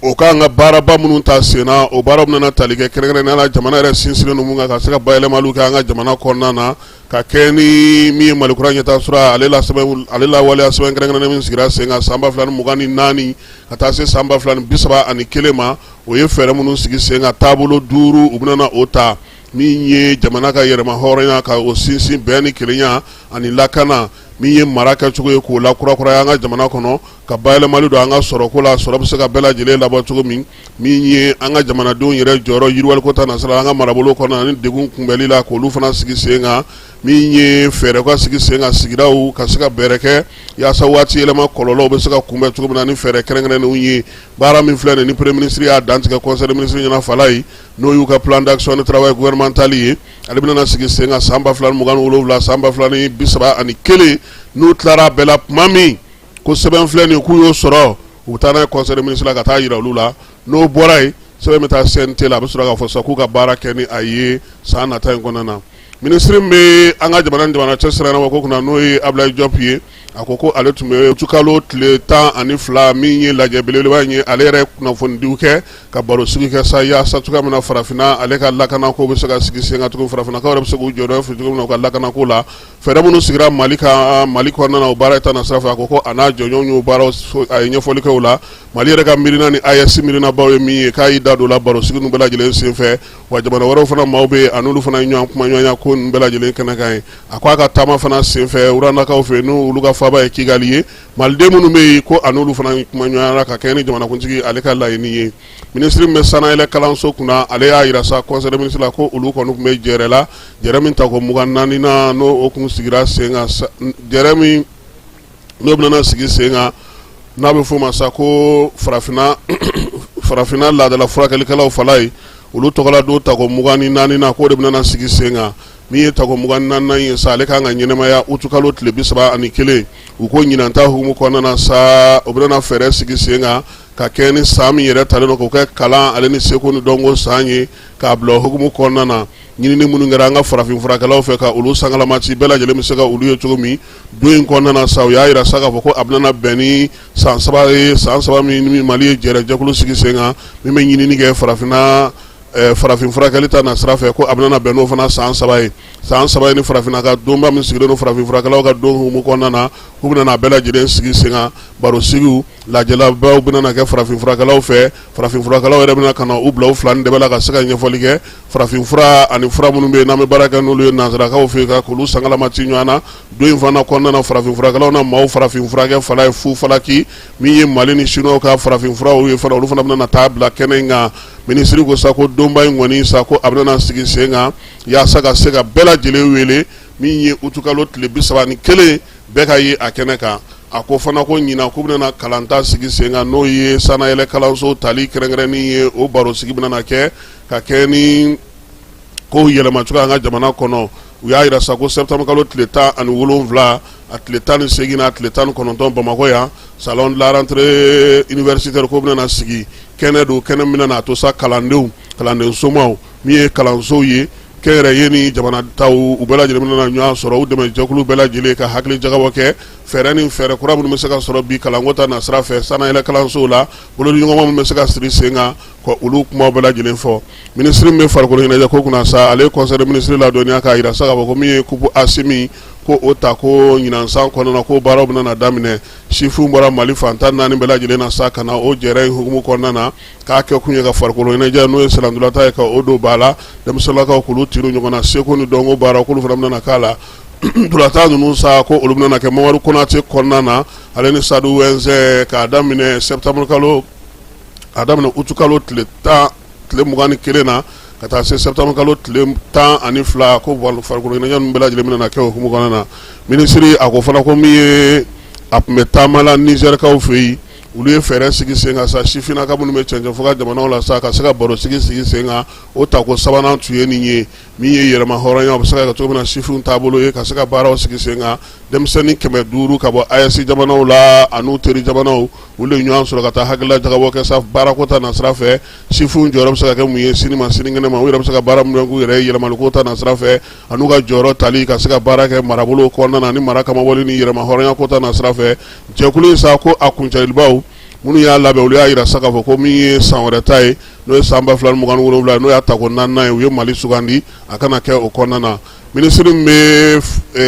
o kan ka baaraba minnu ta sen na, o baara bɛna tali kɛ kɛrɛnkɛrɛnnenya la jamana yɛrɛ sinsinnen don mun kan, ka se ka bayɛlɛmaliw kɛ an ka jamana kɔnɔna na, ka kɛ ni min ye Mali kura ɲɛtaa sira, ale la sɛbɛn, ale lawaleya sɛbɛn kɛrɛnkɛrɛnnen min sigira sen kan san 2024 ka taa se san 2031 ma, o ye fɛɛrɛ minnu sigi sen kan, taabolo duuru, u bɛna o ta, min ye jamana ka yɛrɛma hɔrɔnya ka o sinsin, bɛn ni kelenya ani lakana, min ye mara kɛcogo ye k'o lakurakuraya an ka jamana kɔnɔ, ka bayɛlɛmali don an ka sɔrɔko la, sɔrɔ bɛ se ka bɛɛ lajɛlen labɔ cogo min, min ye an ka jamanadenw yɛrɛ jɔyɔrɔ yiriwaliko ta nasira an ka marabolo kɔnɔ ani degun kunbɛli la, k'olu fana sigi sen kan, min ye fɛɛrɛ ka sigi sen kan sigidaw ka se ka bɛrɛ kɛ yaasa waati yɛlɛma kɔlɔlɔw bɛ se ka kunbɛn cogo min na ni fɛɛrɛ kɛrɛnkɛrɛnnenw ye. Baara min filɛ nin ni premier ministre y'a dantigɛ conseil des ministres ɲɛna fala ye, n'o y'u ka plan d'action de travail gouvernemental ye, ale bɛna sigi sen kan san 2027 san 2031. N'u tilara bɛɛ la tuma min, ko sɛbɛn filɛ nin k'u y'o sɔrɔ, u bɛ taa n'a ye conseil des ministres la ka taa jira olu la. N'o bɔra yen, sɛbɛn bɛ taa CNT la, a bɛ sɔrɔ k'a fɔ sisan k'u ka baara kɛ ni a ye san nata in kɔnɔna na. Minisiri min bɛ an ka jamana ni jamana cɛ sira ko kunna, n'o ye Abdoulaye Diop ye, A ko ko ale tun bɛ utikalo tile 12 min ye lajɛ belebeleba in ye, ale yɛrɛ kunnafonidiw kɛ ka baro sigi kɛ sa yaasa cogoya min na farafinna ale ka lakanako bɛ se ka sigi sen kan cogo, farafinnakaw yɛrɛ bɛ se k'u jɔyɔrɔ fa cogo min na u ka lakanako la. Fɛɛrɛ minnu sigira Mali kan Mali kɔnɔna na o baara ta na sira fɛ, a ko ko a n'a jɔɲɔgɔnw y'o baaraw, a ye ɲɛfɔli kɛ o la. Mali yɛrɛ ka miirina ni AES miirinabaw ye min ye, k'a y'i da don o la baro sigi ninnu bɛɛ lajɛlen senfɛ. Wa jamana wɛrɛw fana maaw bɛ yen, a n'olu fana ye ɲɔgɔn kumaɲɔgɔnya ko ninnu bɛɛ lajɛlen kɛnɛ kan ye. A ko a ka taama fana senfɛ Rwandakaw fɛ, n'olu ka faaba ye Kigali ye, maliden minnu bɛ yen, ko a n'olu fana kumaɲɔgɔnyara ka kɛɲɛ ni jamanakuntigi ale ka laɲini ye. Minisiri min bɛ sanayɛlɛ kalanso kunna, ale y'a jira sa conseil des ministres la ko olu kɔni tun bɛ jɛrɛ la, jɛrɛ min tako 24nan n'o o kun sigira sen kan, jɛrɛ min n'o bɛna sigi sen kan, n'a bɛ f'o ma sa ko farafinna laadala furakɛlikɛlaw fala ye, olu tɔgɔla don tako 24nan, k'o de bɛna sigi sen kan. Min ye tako 24nan ye sa, ale kan ka ɲɛnamaya utukalo tile 31. U ko ɲinan ta hukumu kɔnɔna na sa, o bɛna fɛɛrɛ sigi sen kan ka kɛ ni san min yɛrɛ talen don k'o kɛ kalan ale ni seko ni dɔnko san ye, k'a bila hukumu kɔnɔna na. Ɲinini minnu kɛra an ka farafin furakɛlaw fɛ ka olu sankalamati, bɛɛ lajɛlen bɛ se ka olu ye cogo min don in kɔnɔna na sa, u y'a jira sa k'a fɔ ko a bɛna bɛn ni san 3 ye, san 3 min Mali ye jɛrɛ jɛkulu sigi sen kan min bɛ ɲinini kɛ farafinna farafin furakɛli ta na sira fɛ, ko a bɛna bɛn n'o fana san 3 ye. San 3 ye ni farafinna ka donba min sigilen don farafin furakɛlaw ka don hukumu kɔnɔna na, k'u bɛna a bɛɛ lajɛlen sigi sen kan. Barosigiw, lajɛlabaw bɛna kɛ farafin furakɛlaw fɛ. Farafin furakɛlaw yɛrɛ bɛna ka na u bila u fila ni dɛbɛ la ka se ka ɲɛfɔli kɛ farafin fura ani fura minnu bɛ yen n'an bɛ baara kɛ n'olu ye nansarakaw fɛ ka k'olu sankalamati ɲɔgɔn na. Don in fana kɔnɔna na, farafin furakɛlaw na maaw farafin furakɛ fala ye fu falaki min ye Mali ni Siniwaw ka farafin furaw ye fana, olu fana bɛna taa bila kɛnɛ in kan. Minisiri ko sa ko donba in kɔni sa, ko a bɛna sigi sen kan yaasa ka se ka bɛɛ lajɛlen wele, min ye utukalo tile 31, bɛɛ ka ye a kɛnɛ kan. A ko fana ko ɲinan k'u bɛna kalanta sigi sen kan, n'o ye sanayɛlɛ kalanso tali kɛrɛnkɛrɛnnen ye. O baro sigi bɛna kɛ ka kɛ ni kow yɛlɛma cogoya an ka jamana kɔnɔ. U y'a jira sa ko septembre kalo tile 17, a tile 18, a tile 19, Bamakɔ yan, salon de la rentrée universitaire ko bɛna sigi. Kɛnɛ don, kɛnɛ min bɛna a to sa kalandenw, kalanden somaw, min ye kalansow ye kɛnyɛrɛye ni jamana taw, u bɛɛ lajɛlen bɛna ɲɔgɔn sɔrɔ, u dɛmɛ jɛkulu bɛɛ lajɛlen ka hakili jagabɔ kɛ fɛɛrɛ ni fɛɛrɛ kura minnu bɛ se ka sɔrɔ bi kalanko ta nasira fɛ sanayɛlɛ kalansow la, bolodiɲɔgɔnma minnu bɛ se ka siri sen kan, ka olu kuma bɛɛ lajɛlen fɔ. Minisiri min bɛ farikolo ɲɛnajɛ ko kunna sa, ale ye conseil des ministres ladɔnniya k'a jira sa k'a fɔ ko min ye coupe Asimi ko o ta ko ɲinan san kɔnɔna ko baaraw bɛna daminɛ. Sifinw bɔra Mali fan 14 bɛɛ lajɛlen na sa ka na o jɛrɛ in hukumu kɔnɔna na, k'a kɛ kun ye ka farikolo ɲɛnajɛ, n'o ye sennantolatan ye, ka o don ba la, denmisɛnninlakaw k'olu tiri ɲɔgɔn na, seko ni dɔnko baara k'olu fana bɛna k'a la. Ntolatan ninnu sa, ko olu bɛna kɛ Mamadu Konate kɔnɔna na, ale ni stade Ouezzin, k'a daminɛ septembre kalo, a daminɛ août kalo tile 10, tile 21 na ka taa se septembre kalo tile 12, ko farikolo ɲɛnajɛ ninnu bɛɛ lajɛlen bɛna kɛ o hukumu kɔnɔna na. Minisiri a ko fana ko min ye a tun bɛ taama la Nizɛrikaw fɛ yen, olu ye fɛɛrɛ sigi sen kan sa, sifinnaka minnu bɛ cɛncɛn fɔ ka jamanaw la sa, ka se ka baro sigi sigi sen kan. O tako sabanan tun ye nin ye, min ye yɛrɛma hɔrɔnya bɛ se ka kɛ cogo min na sifinw taabolo ye, ka se ka baaraw sigi sen kan. Denmisɛnnin 500 ka bɔ AES jamanaw la an'u teri jamanaw, olu de ɲɔgɔn sɔrɔ ka taa hakilila jagabɔ kɛ sa baarako ta nasira fɛ, sifinw jɔyɔrɔ bɛ se ka kɛ mun ye sini ma sinikɛnɛ ma, u yɛrɛ bɛ se ka baara min k'u yɛrɛ ye yɛlɛmaliko ta nasira fɛ, an'u ka jɔyɔrɔ tali ka se ka baara kɛ marabolo kɔnɔna na ni mara kamabɔli ni yɛrɛma hɔrɔnya ko ta nasira fɛ. Jɛkulu in sa, ko a kuncɛlibaw minnu y'a labɛn, olu y'a jira sa k'a fɔ ko min ye san wɛrɛ ta ye, n'o ye san 2027, n'o y'a tako naaninan ye, u ye Mali sugandi a kana kɛ o kɔnɔna na. Minisiri min bɛ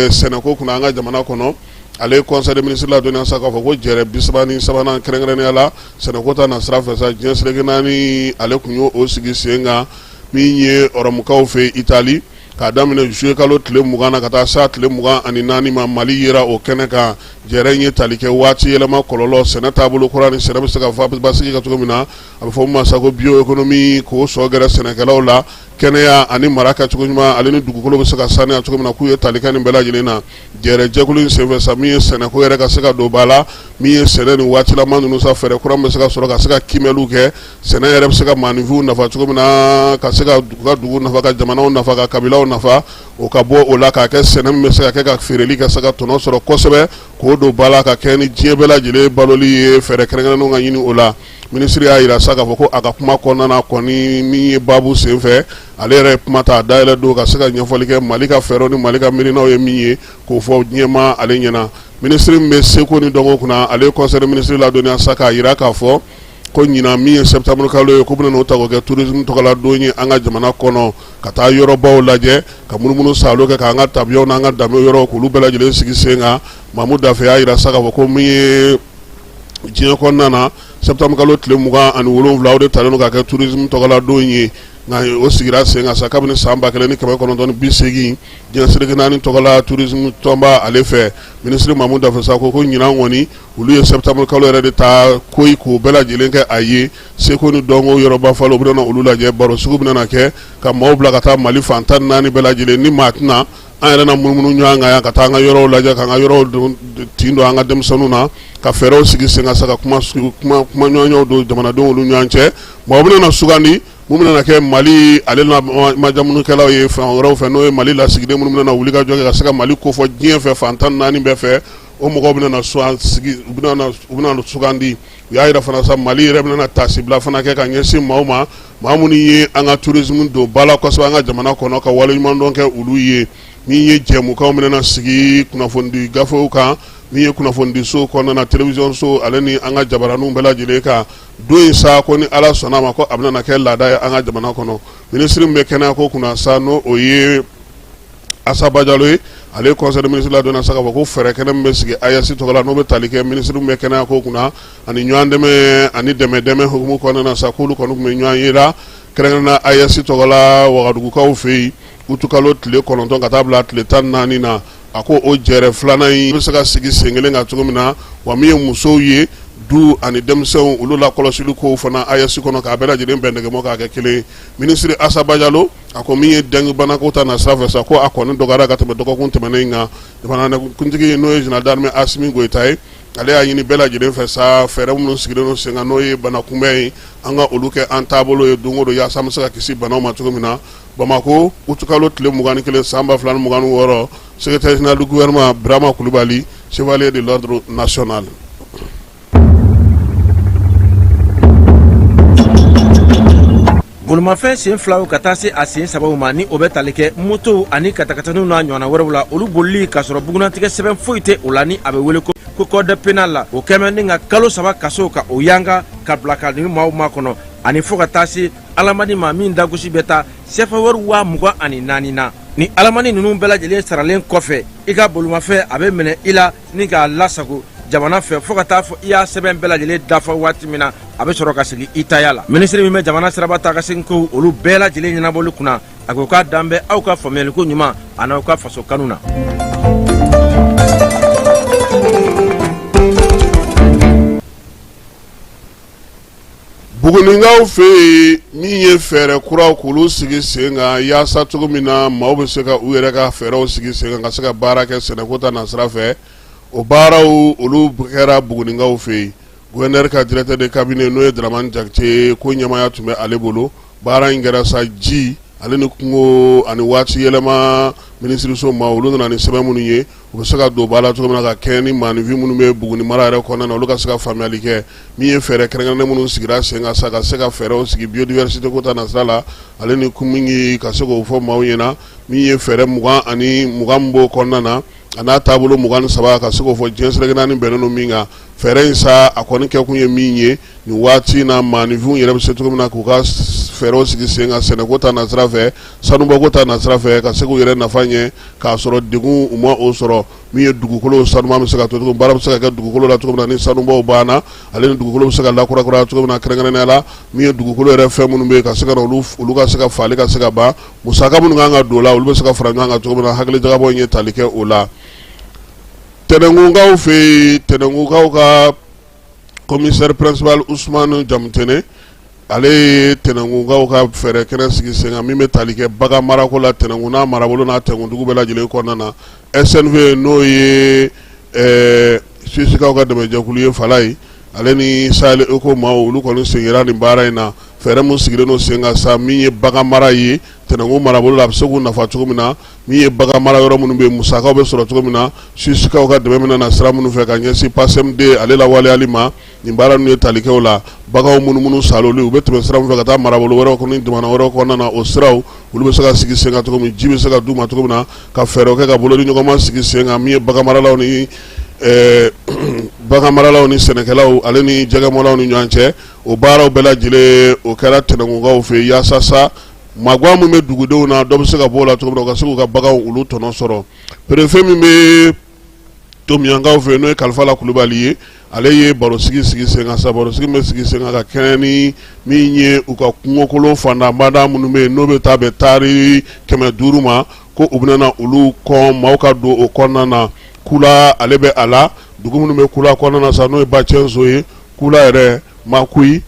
sɛnɛko kunna an ka jamana kɔnɔ, ale ye conseil des ministres ladɔnniya sa k'a fɔ ko jɛrɛ 33nan kɛrɛnkɛrɛnnenya la sɛnɛko ta nasira fɛ sa, diɲɛ seleke naani, ale tun y'o sigi sen kan, min ye Ɔrɔmukaw fɛ Itali, k'a daminɛ juillet kalo tile 20 na ka taa s'a tile 24 ma. Mali yera o kɛnɛ kan. Jɛrɛ in ye tali kɛ waati yɛlɛma kɔlɔlɔ, sɛnɛ taabolo kura ni sɛnɛ bɛ se ka basigi ka cogo min na, a bɛ fɔ min ma sa ko bioéconomie, k'o sɔ gɛrɛ sɛnɛkɛlaw la, kɛnɛya ani mara kɛcogo ɲuman, ale ni dugukolo bɛ se ka saniya cogo min na, k'u ye tali kɛ nin bɛɛ lajɛlen na jɛrɛ jɛkulu in senfɛ sa. Min ye sɛnɛko yɛrɛ ka se ka don ba la, min ye sɛnɛ ni waatilama ninnu sa, fɛɛrɛ kura min bɛ se ka sɔrɔ ka se ka kiimɛliw kɛ, sɛnɛ yɛrɛ bɛ se ka maaninfinw nafa cogo min na, ka se ka ka dugu nafa, ka jamanaw nafa, ka kabilaw nafa, o ka bɔ o la k'a kɛ sɛnɛ min bɛ se ka kɛ ka feereli ka se ka tɔnɔ sɔrɔ kosɛbɛ. k'o don ba la ka kɛ ni diɲɛ bɛɛ lajɛlen baloli ye fɛɛrɛ kɛrɛnkɛrɛnnenw ka ɲini o la. Minisiri y'a jira sa k'a fɔ ko a ka kuma kɔnɔna na kɔni min ye baabu senfɛ, ale yɛrɛ ye kuma ta dayɛlɛ don ka se ka ɲɛfɔli kɛ Mali ka fɛɛrɛw ni Mali ka miirinaw ye min ye k'o fɔ diɲɛmaa ale ɲɛna. Minisiri min bɛ seko ni dɔnko kunna, ale ye conseil des ministres ladɔnniya sa k'a jira k'a fɔ ko ɲinan min ye septembre kalo ye, k'u bɛna n'o ta k'o kɛ tourisme tɔgɔla don ye an ka jamana kɔnɔ, ka taa yɔrɔbaw lajɛ, ka munumunu saalo kɛ, k'an ka tabiyaw n'an ka danbew yɔrɔw k'olu bɛɛ lajɛlen sigi sen kan. Mamu Dafe y'a jira sa k'a fɔ ko min ye diɲɛ kɔnɔna na, septembre kalo tile 27, o de talen don ka kɛ tourisme tɔgɔla don ye. Nka o sigira sen kan sa kabini san 1980, diɲɛ seleke naani tɔgɔla tourisme tɔnba ale fɛ. Minisiri Mamu Dafe sa ko ɲinan kɔni, olu ye septembre kalo yɛrɛ de ta koyi k'o bɛɛ lajɛlen kɛ a ye seko ni dɔnko yɔrɔba falen, u bɛna olu lajɛ, baro sugu bɛna kɛ ka maaw bila ka taa Mali fan 14 bɛɛ lajɛlen. Ni maa tɛna an yɛrɛ na munumunu ɲɔgɔn kan yan, ka taa an ka yɔrɔw lajɛ, k'an ka yɔrɔw tin don an ka denmisɛnninw na, ka fɛɛrɛw sigi sen kan sa, ka kuma ɲɔgɔnyaw don jamanadenw olu ɲɔgɔn cɛ. Mɔgɔ bɛna na sugandi mun bɛna kɛ Mali ale na majamunikɛlaw ye fan wɛrɛw fɛ, n'o ye Mali lasigiden minnu bɛna wuli ka jɔ kɛ ka se ka Mali kofɔ diɲɛ fɛ fan 14 bɛɛ fɛ, o mɔgɔw bɛna sigi, u bɛna sugandi. U y'a jira fana sa, Mali yɛrɛ bɛna taasibila fana kɛ ka ɲɛsin maaw ma, maa minnu ye an ka tourisme don ba la kosɛbɛ an ka jamana kɔnɔ, ka waleɲumandɔn kɛ olu ye. Min ye jɛmukanw bɛna sigi kunnafonidi gafew kan, min ye kunnafonidiso kɔnɔna na, télévision so ale ni an ka jabaraninw bɛɛ lajɛlen kan don in sa, ko ni Ala sɔnna a ma, ko a bɛna kɛ laada ye an ka jamana kɔnɔ. Minisiri min bɛ kɛnɛyako kunna sa, n'o o ye Asa Bajalo ye, ale ye conseil des ministres ladɔnniya sa k'a fɔ ko fɛɛrɛ kɛnɛ min bɛ sigi AES tɔgɔ la, n'o bɛ tali kɛ minisiri min bɛ kɛnɛyako kunna ani ɲɔgɔn dɛmɛ ani dɛmɛ dɛmɛ hukumu kɔnɔna na sa, k'olu kɔni tun bɛ ɲɔgɔn ye la kɛrɛnkɛrɛnnenya AES tɔgɔ la Wagadugukaw fɛ yen utukalo tile 9 ka taa bila tile 14 na. A ko o jɛrɛ filanan in bɛ se ka sigi sen kelen kan cogo min na, wa min ye musow ye, du ani denmisɛnw, olu lakɔlɔsili kow fana AES kɔnɔ, k'a bɛɛ lajɛlen bɛn nɛgɛmɔ k'a kɛ kelen. Minisiri Asa Bajalo a ko min ye dengue banako ta na sira fɛ sa, ko a kɔni dɔgɔyara ka tɛmɛ dɔgɔkun tɛmɛnen in kan. Jamanakuntigi, n'o ye général d'armée Asimi Goyita ye, ale y'a ɲini bɛɛ lajɛlen fɛ sa, fɛɛrɛ minnu sigilen don sen kan, n'o ye bana kunbɛn ye, an ka olu kɛ an taabolo ye don o don, yaasa an bɛ se ka kisi banaw ma cogo min na. Bamakɔ, utukalo tile 21 san 2026, secrétaire général du gouvernement Birama Kulubali, chevalier de l'ordre national. Bolimafɛn sen filaw ka taa se a sen sabaw ma, ni o bɛ tali kɛ motow ani katakataninw n'a ɲɔgɔnna wɛrɛw la, olu bolili k'a sɔrɔ bugunnatigɛ sɛbɛn foyi tɛ o la, ni a bɛ wele ko code pénal la, o kɛmɛ ni ka kalo 3 kaso ka o yanga ka bila ka ni maaw makɔnɔ, ani fo ka taa se alamani ma min dagosi bɛ taa sefa wari 24,000 na. Ni alamani ninnu bɛɛ lajɛlen saralen kɔfɛ, i ka bolimafɛn a bɛ minɛ i la ni k'a lasago jamana fɛ fo ka taa fɔ i y'a sɛbɛn bɛɛ lajɛlen dafa waati min na, a bɛ sɔrɔ ka segin i taya la. Minisiri min bɛ jamana siraba taa ka segin kow olu bɛɛ lajɛlen ɲɛnabɔli kunna, a ko k'a dan bɛ aw ka faamuyaliko ɲuman an'aw ka faso kanu na. Buguninkaw fɛ yen, min ye fɛɛrɛ kuraw k'olu sigi sen kan yaasa cogo min na maaw bɛ se ka u yɛrɛ ka fɛɛrɛw sigi sen kan ka se ka baara kɛ sɛnɛko ta nasira fɛ, o baaraw olu kɛra Buguninkaw fɛ yen. Gouverneur ka directeur de cabinet, n'o ye Dramane Jakite, ko ɲɛmaaya tun bɛ ale bolo. Baara in kɛra sa ji ale ni kungo ani waati yɛlɛma minisiriso ma, olu nana ni sɛbɛn minnu ye, u bɛ se ka don ba la cogo min na ka kɛɲɛ ni maaninfin minnu bɛ Buguni mara yɛrɛ kɔnɔna na, olu ka se ka faamuyali kɛ. Min ye fɛɛrɛ kɛrɛnkɛrɛnnen minnu sigira sen kan sa ka se ka fɛɛrɛw sigi biodiversité ko ta nasira la ale ni kun ka se k'o fɔ maaw ɲɛna, min ye fɛɛrɛ 20 ni 20 min b'o kɔnɔna na, a n'a taabolo 23, ka se k'o fɔ diɲɛ seleke naani bɛnnen don min kan. Fɛɛrɛ in sa, a kɔni kɛkun ye min ye nin waati in na, maaninfinw yɛrɛ bɛ se cogo min na k'u ka fɛɛrɛw sigi sen kan sɛnɛko ta nasira fɛ, sanubɔko ta nasira fɛ, ka se k'u yɛrɛ nafa ɲɛ k'a sɔrɔ degun u ma o sɔrɔ. Min ye dugukolo sanuma bɛ se ka to cogo, baara bɛ se ka kɛ dugukolo la cogo min na ni sanubɔw banna, ale ni dugukolo bɛ se ka lakurakuraya cogo min na, kɛrɛnkɛrɛnnenya la min ye dugukolo yɛrɛ fɛn minnu bɛ yen, ka se ka olu ka se ka faali ka se ka ban, musaka minnu kan ka don o la, olu bɛ se ka fara ɲɔgɔn kan cogo min na. Hakilijagabɔ in ye tali kɛ o la Tɛnɛnkunkaw fɛ yen. Tɛnɛnkunkaw ka commissaire principal Usumani Jamutɛnɛ, ale ye Tɛnɛnkunkaw ka fɛɛrɛ kɛnɛ sigi sen kan min bɛ tali kɛ bagan marako la Tɛnɛnkun n'a marabolo n'a Tɛnɛnkundugu bɛɛ lajɛlen kɔnɔna na. SNV, n'o ye Suisikaw ka dɛmɛjɛkulu ye, Falaye, ale ni Sahel Eco maaw, olu kɔni sen yera nin baara in na. Fɛɛrɛ min sigilen don sen kan sa, min ye bagan mara ye Tɛnɛnkun marabolo la, a bɛ se k'u nafa cogo min na, min ye bagan mara yɔrɔ minnu bɛ yen, musakaw bɛ sɔrɔ cogo min na, Suisikaw ka dɛmɛ bɛna na sira minnu fɛ ka ɲɛsin PACMD ale lawaleyali ma. Nin baara ninnu ye tali kɛ o la. Baganw minnu saaloli, u bɛ tɛmɛ sira min fɛ ka taa marabolo wɛrɛw kɔnɔ ni jamana wɛrɛw kɔnɔna na, o siraw olu bɛ se ka sigi sen kan cogo min, ji bɛ se ka d'u ma cogo min na, ka fɛɛrɛw kɛ ka bolodiɲɔgɔnma sigi sen kan, min ye baganmaralaw ni baganmaralaw ni sɛnɛkɛlaw ale ni jɛgɛmɔlaw ni ɲɔgɔn cɛ. O baaraw bɛɛ lajɛlen o kɛra Tɛnɛnkunkaw fɛ yaasa sa magwan min bɛ dugudenw na, dɔ bɛ se ka bɔ o la cogo min na, u ka se k'u ka baganw olu tɔnɔ sɔrɔ. Perefe min bɛ Tomiyankaw fɛ, n'o ye Kalifala Kulubali ye, ale ye barosigi sigi sen kan sa. Barosigi bɛ sigi sen kan ka kɛɲɛ ni min ye u ka kungokolon fandanbada minnu bɛ yen, n'o bɛ taa bɛn taari 500 ma, ko u bɛna na olu kɔn maaw ka don o kɔnɔna na. Kula ale bɛ a la, dugu minnu bɛ Kula kɔnɔna na sa, n'o ye Bacɛnso ye, Kula yɛrɛ, Makuyi,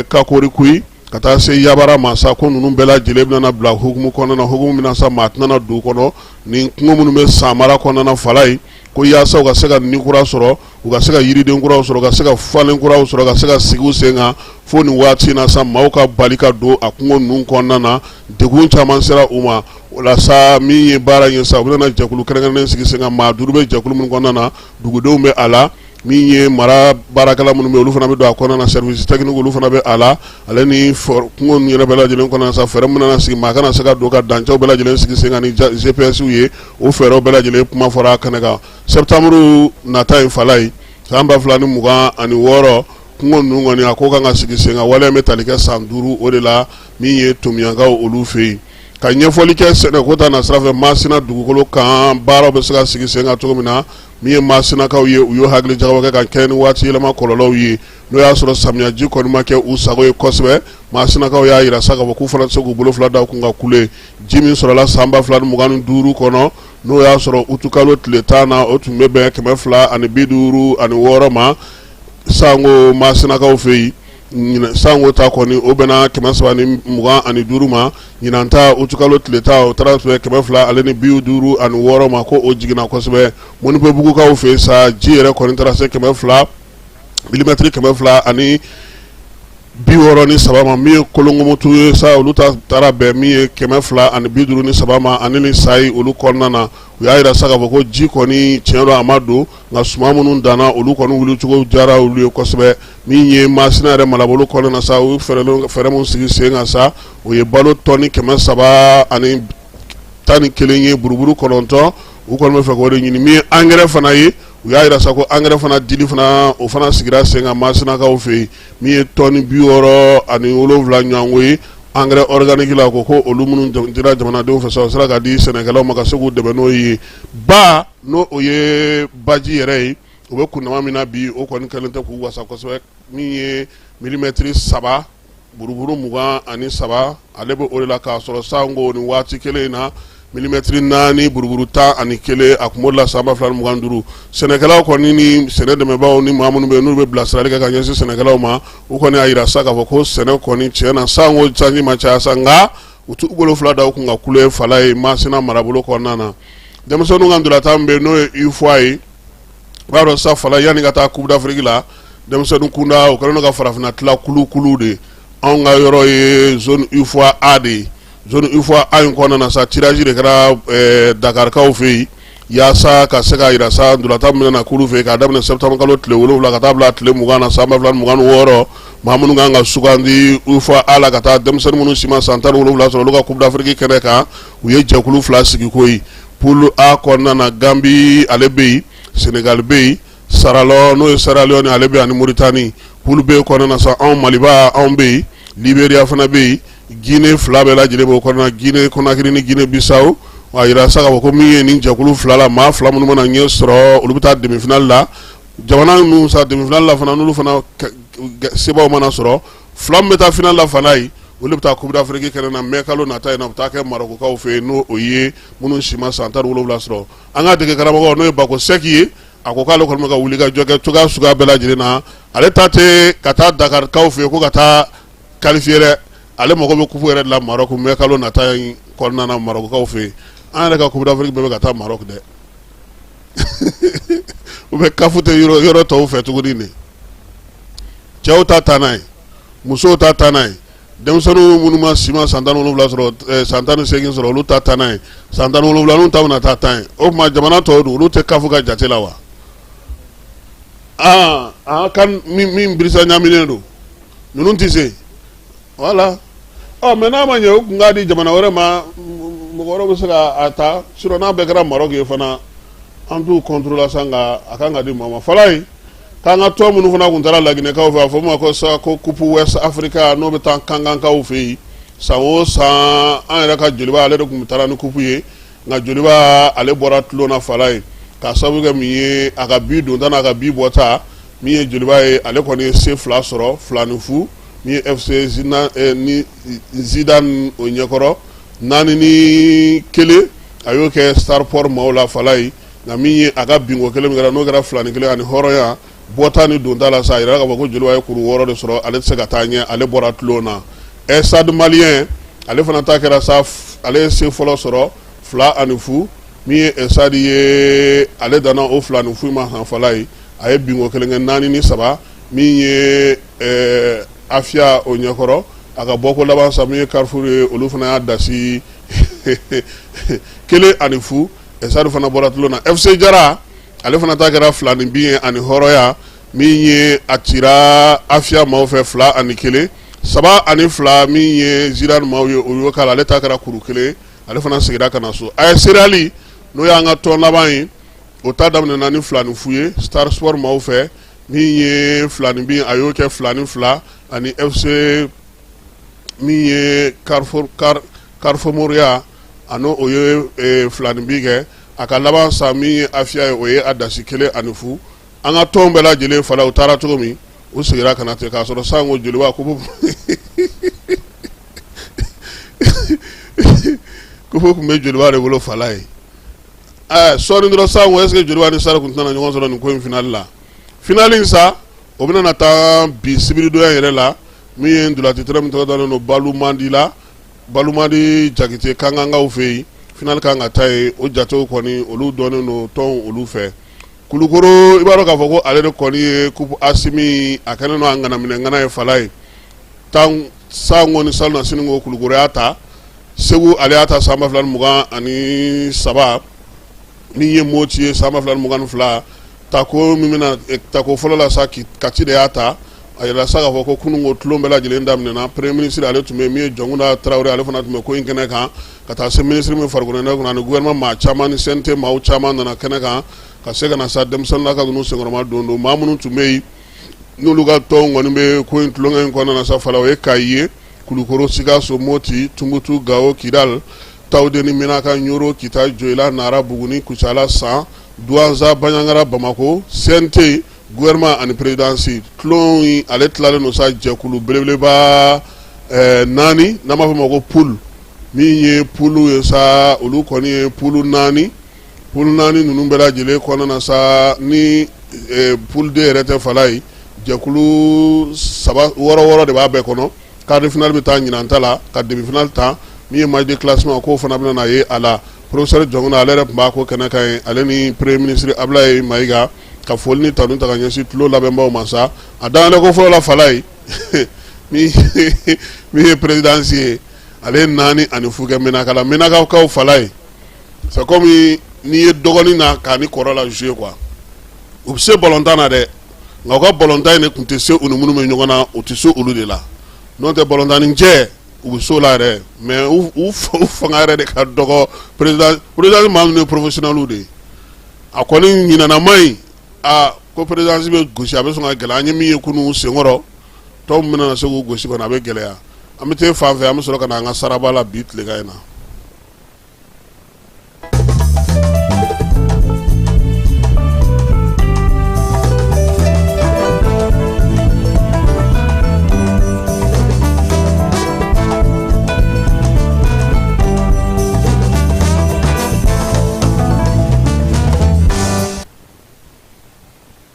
Kakorikuyi, ka taa se Yabara ma sa, ko ninnu bɛɛ lajɛlen bɛna bila hukumu kɔnɔna na, hukumu min na sa maa tɛna don kɔnɔ nin kungo minnu bɛ Samara kɔnɔna na Falayi, ko yaasa u ka se ka ni kura sɔrɔ, u ka se ka yiriden kuraw sɔrɔ, ka se ka falen kuraw sɔrɔ, ka se ka sigi sen kan. Fo nin waati in na sa, maaw ka bali ka don a kungo ninnu kɔnɔna na, degun caman sera u ma. O la sa, min ye baara ye sa, u bɛna jɛkulu kɛrɛnkɛrɛnnen sigi sen kan, maa 5 bɛ jɛkulu minnu kɔnɔna na, dugudenw bɛ a la, min ye mara baarakɛla minnu bɛ, olu fana bɛ don a kɔnɔna na, service technique olu fana bɛ a la, ale ni kungo ninnu yɛrɛ bɛɛ lajɛlen kɔnɔna sa, fɛɛrɛ min nana sigi, maa kana se ka don, ka dancɛw bɛɛ lajɛlen sigi sen kan ni GPS ye, o fɛɛrɛw bɛɛ lajɛlen kuma fɔra a kɛnɛ kan. Septembre nata in Falayi, san 2026, kungo ninnu kɔni a ko kan ka sigi sen kan. Waleya bɛ tali kɛ san 5 o de la, min ye Tomiyankaw olu fɛ yen. Ka ɲɛfɔli kɛ sɛnɛko ta na sira fɛ Masina dugukolo kan, baaraw bɛ se ka sigi sen kan cogo min na, min ye Masinakaw ye, u y'u hakili jagabɔ kɛ ka kɛɲɛ ni waati yɛlɛma kɔlɔlɔw ye, n'o y'a sɔrɔ samiyaji kɔni ma kɛ u sago ye kosɛbɛ. Masinakaw y'a jira sa k'a fɔ k'u fana tɛ se k'u bolo fila da u kun ka kule. Ji min sɔrɔla san 2025 kɔnɔ, n'o y'a sɔrɔ utukalo tile 10 na, o tun bɛ bɛn 256 ma sango Masinakaw fɛ yen. Sango ta kɔni, o bɛnna 325 ma. Ɲinan ta, utukalo tile 10, o taara bɛn 256 ma, ko o jiginna kosɛbɛ. Mɔnipɛbugukaw fɛ sa, ji yɛrɛ kɔni taara se 200, milimɛtiri 263 ma. Min ye Kolongomotu ye sa, olu ta taara bɛn min ye 253 ma. Ani ni sayi olu kɔnɔna na, u y'a jira sa k'a fɔ ko ji kɔni tiɲɛ don, a ma don, nka suman minnu danna, olu kɔni wulicogo diyara olu ye kosɛbɛ. Min ye Masina yɛrɛ marabolo kɔnɔna na sa, u fɛɛrɛ min sigi sen kan sa, o ye balo tɔni 311 ye, buruburu 9. U kɔni bɛ fɛ k'o de ɲini. Min ye angɛrɛ fana ye, u y'a jira sa ko angɛrɛ fana dili fana, o fana sigira sen kan Masinakaw fɛ yen, min ye tɔni 67 ɲɔgɔnko ye angɛrɛ organique la. Ko olu minnu dira jamanadenw fɛ sa, o sera ka di sɛnɛkɛlaw ma ka se k'u dɛmɛ n'o ye. Ba n'o o ye baji yɛrɛ ye, u bɛ kundama min na bi, o kɔni kɛlen tɛ k'u wasa kosɛbɛ. Min ye milimɛtiri 3 buruburu 23, ale bɛ o de la, k'a sɔrɔ sango ni waati kelen in na, milimɛtiri 4 buruburu 11, a tun b'o la san 2025. Sɛnɛkɛlaw kɔni ni sɛnɛ dɛmɛbaaw ni maa minnu bɛ yen n'u bɛ bilasirali kɛ ka ɲɛsin sɛnɛkɛlaw ma, u kɔni y'a jira sa k'a fɔ ko sɛnɛ kɔni tiɲɛ na, sango sanji ma caya sa, nka u t'u bolo fila da u kun ka kule Falayi Masina marabolo kɔnɔna na. Denmisɛnninw ka ntolatan bɛ yen, n'o ye UFOA ye, i b'a dɔn sa Falayi, yanni ka taa Coupe d'Afrique la, denmisɛnnin kunda, o kɛlen don ka farafinna tila kulu kulu de. Anw ka yɔrɔ ye zone UFOA A de ye. Zone UFOA A in kɔnɔna na sa, tirage de kɛra Dakarikaw fɛ yen, yaasa ka se k'a jira sa ntolatan min bɛna k'olu fɛ yen k'a daminɛ septembre kalo tile 7 ka taa bila tile 20 na san 2026. Maa minnu kan ka sugandi UFOA A la ka taa, denmisɛnnin minnu si ma san 17 sɔrɔ, olu ka Coupe d'Afrique kɛnɛ kan, u ye jɛkulu fila sigi koyi. Poule A kɔnɔna na, Gambie ale bɛ yen, Sénégal bɛ yen, Saralɔn n'o ye Sierra Leone ale bɛ, ani Mauritanie. Poule B kɔnɔna na sa, anw Maliba anw bɛ yen, Libéria fana bɛ yen, Guinée fila bɛɛ lajɛlen b'o kɔnɔna, Guinée Conakry ni Guinée Bissau. A jira sa k'a fɔ ko min ye nin jɛkulu fila la, maa fila minnu mana ɲɛ sɔrɔ, olu bɛ taa demi-finale la. Jamana ninnu sa, demi-finale la fana, n'olu fana sebaw mana sɔrɔ, fila min bɛ taa finale la fana ye, olu bɛ taa Coupe d'Afrique kɛnɛ na mai kalo nata in na. U bɛ taa kɛ Marɔkukaw fɛ yen, n'o o ye minnu si ma san 17 sɔrɔ. An ka dege karamɔgɔ, n'o ye Bako Sɛki ye, a ko k'ale kɔni bɛ ka wuli ka jɔ kɛ cogoya suguya bɛɛ lajɛlen na. Ale ta tɛ ka taa Dakarikaw fɛ yen ko ka taa qualifier dɛ, ale mago bɛ coupe yɛrɛ de la Maroc mai kalo nata in kɔnɔna na Marɔkukaw fɛ yen. An yɛrɛ ka Coupe d'Afrique bɛɛ bɛ ka taa Maroc dɛ, u bɛ CAF tɛ yɔrɔ tɔw fɛ tuguni de. Cɛw ta taa n'a ye, musow ta taa n'a ye. Denmisɛnninw minnu ma si ma san 17 sɔrɔ, san 18 sɔrɔ, olu ta 10nan ye, san 17 ta bɛna taa 10 ye. O tuma jamana tɔw dun, olu tɛ CAF ka jate la wa? Aa aa, kan min birisa ɲaminen don, ninnu tɛ se. Voilà. Ɔ mais n'a ma ɲɛ, u tun k'a di jamana wɛrɛ ma, mɔgɔ wɛrɛ bɛ se k'a ta. Sinon n'a bɛɛ kɛra Maroc ye fana, an t'u contre la sa, nka a kan ka di maa ma. Falaye, k'an ka tɔn minnu fana tun taara Laginɛkaw fɛ, a fɔ ma ko sa ko Coupe West Africa, n'o bɛ taa Kankankaw fɛ yen san o san, an yɛrɛ ka Joliba, ale de tun bɛ taara ni coupe ye. Nka Joliba, ale bɔra tulon na, Falaye, k'a sababu kɛ min ye, a ka bi donta n'a ka bi bɔta. Min ye Joliba ye, ale kɔni ye se 2 sɔrɔ, 2-0, min ye FC ni Zidane o ɲɛkɔrɔ, 4-1, a y'o kɛ Star Sport maaw la, Falaye. Nka min ye a ka binko kelen min kɛra, n'o kɛra 2-1 ani Hɔrɔnya, bɔta ni donta la sa, a yirala k'a fɔ ko Joliba ye kuru 6 de sɔrɔ, ale tɛ se ka taa ɲɛ, ale bɔra tulon na. Stade Malien, ale fana ta kɛra sa, ale ye se fɔlɔ sɔrɔ, 2-0. Min ye Stade ye, ale danna o 2-0 ma han, Falaye. A ye binko kelen kɛ, 4-3, min ye Afiya o ɲɛkɔrɔ. A ka bɔko laban sa, min ye Carrefour ye, olu fana y'a dasi 1-0. Stade fana bɔra tulon na. FC Jara, ale fana ta kɛra 2 ni bin ye ani Hɔrɔnya. Min ye a cira Afiya maaw fɛ, 2-1, 3-2, min ye Zidane maaw ye, o y'o k'a la, ale ta kɛra kuru 1, ale fana seginna ka na so. A ye Serali, n'o y'an ka tɔn laban ye, o ta daminɛna ni 2-0 ye Star Sport maaw fɛ. Min ye 2 ni bin, a y'o kɛ 2-2 ani FC min ye Carrefour a n'o o ye 2 ni bin kɛ. A ka laban sa, min ye Afiya ye, o ye a dasi 1-0. An ka tɔn bɛɛ lajɛlen fala, u taara cogo min, u seginna ka na ten, k'a sɔrɔ sanko Joliba ko coupe tun bɛ Joliba de bolo, Falaye. Sɔɔni dɔrɔn sanko, est-ce que Joliba ni Stade tun tɛna ɲɔgɔn sɔrɔ nin ko in finale la? Finale in sa, o bɛna na taa bi sibiridonya yɛrɛ la. Min ye ntolaci terrain min tɔgɔ dalen don Balumandi la, Balumandi Jakite, Kankankaw fɛ yen, finale kan ka taa yen. O jatew kɔni, olu dɔnnen don tɔnw olu fɛ. Kulukoro, i b'a dɔn k'a fɔ ko ale de kɔni ye Coupe Asimi, a kɛlen don a ŋanaminɛ ŋana ye, Falaye. Tan sanko ni salon na sini ko Kulukoro y'a ta, Segu ale y'a ta san 2023, min ye Moti ye san 2022. Tako min bɛna tako fɔlɔ la sa, Kati de y'a ta. A yirala sa k'a fɔ ko kunun ko tulon bɛɛ lajɛlen daminɛna. Premier ministre, ale tun bɛ, min ye Jɔnkunda Tarawele, ale fana tun bɛ ko in kɛnɛ kan, ka taa se ministre min farikolo ɲɛnajɛ kunna, ani gouvernement maa caman ni CNT maaw caman nana kɛnɛ kan, ka se ka na sa denmisɛnninlaka ninnu senkɔrɔma don don. Maa minnu tun bɛ yen, n'olu ka tɔn kɔni bɛ ko in tulonkɛ in kɔnɔna na sa, Fala, o ye Kayi ye, Kulukoro, Sikaso, Moti, Tumutu, Gawo, Kidal, Tawudeni, Menaka, Ɲoro, Kita, Joyila, Nara, Buguni, Kucala, San, Duwanza, Banjagara, Bamakɔ, CNT, gouvernement ani présidence. Tulon in, ale tilalen don sa jɛkulu belebeleba naani, n'an b'a fɔ o ma ko poule. Min ye poule ye sa, olu kɔni ye poule naani. Poule naani ninnu bɛɛ lajɛlen kɔnɔna na sa, ni poule D yɛrɛ tɛ, Falaye, jɛkulu saba, wɔɔrɔ wɔɔrɔ de b'a bɛɛ kɔnɔ. Quart de finale bɛ taa ɲinan ta la, ka demi finale ta. Min ye match de classement, k'o fana bɛna na ye a la. Professeur Jɔnkunda, ale yɛrɛ tun b'a ko kɛnɛ kan yen, ale ni premier ministre Ablaye Mayiga, ka foli ni tanu ta ka ɲɛsin tulon labɛnbaw ma sa. A daminɛ ko fɔlɔ la, Falaye, min ye présidence ye, ale ye 4-0 kɛ Menaka la. Menakakaw, Falaye, c'est comme n'i ye dɔgɔnin na k'a ni kɔrɔ la jouer quoi. U bɛ se balontan na dɛ, nka u ka balontan in de tun tɛ se u ni minnu bɛ ɲɔgɔn na, u tɛ se olu de la. N'o tɛ, balontan ni cɛ, u bɛ se o la yɛrɛ, mais u fanga yɛrɛ de ka dɔgɔ. Présidence maa minnu ye professionnels de ye, a kɔni ɲinanama ɲi. Aa, ko présidence bɛ gosi, a bɛ sɔn ka gɛlɛya. An ye min ye kunun senkɔrɔ, tɔw min bɛna se k'u gosi kɔni, a bɛ gɛlɛya. An bɛ taa fan fɛ, an bɛ sɔrɔ ka na an ka saraba la bi tilegan in na.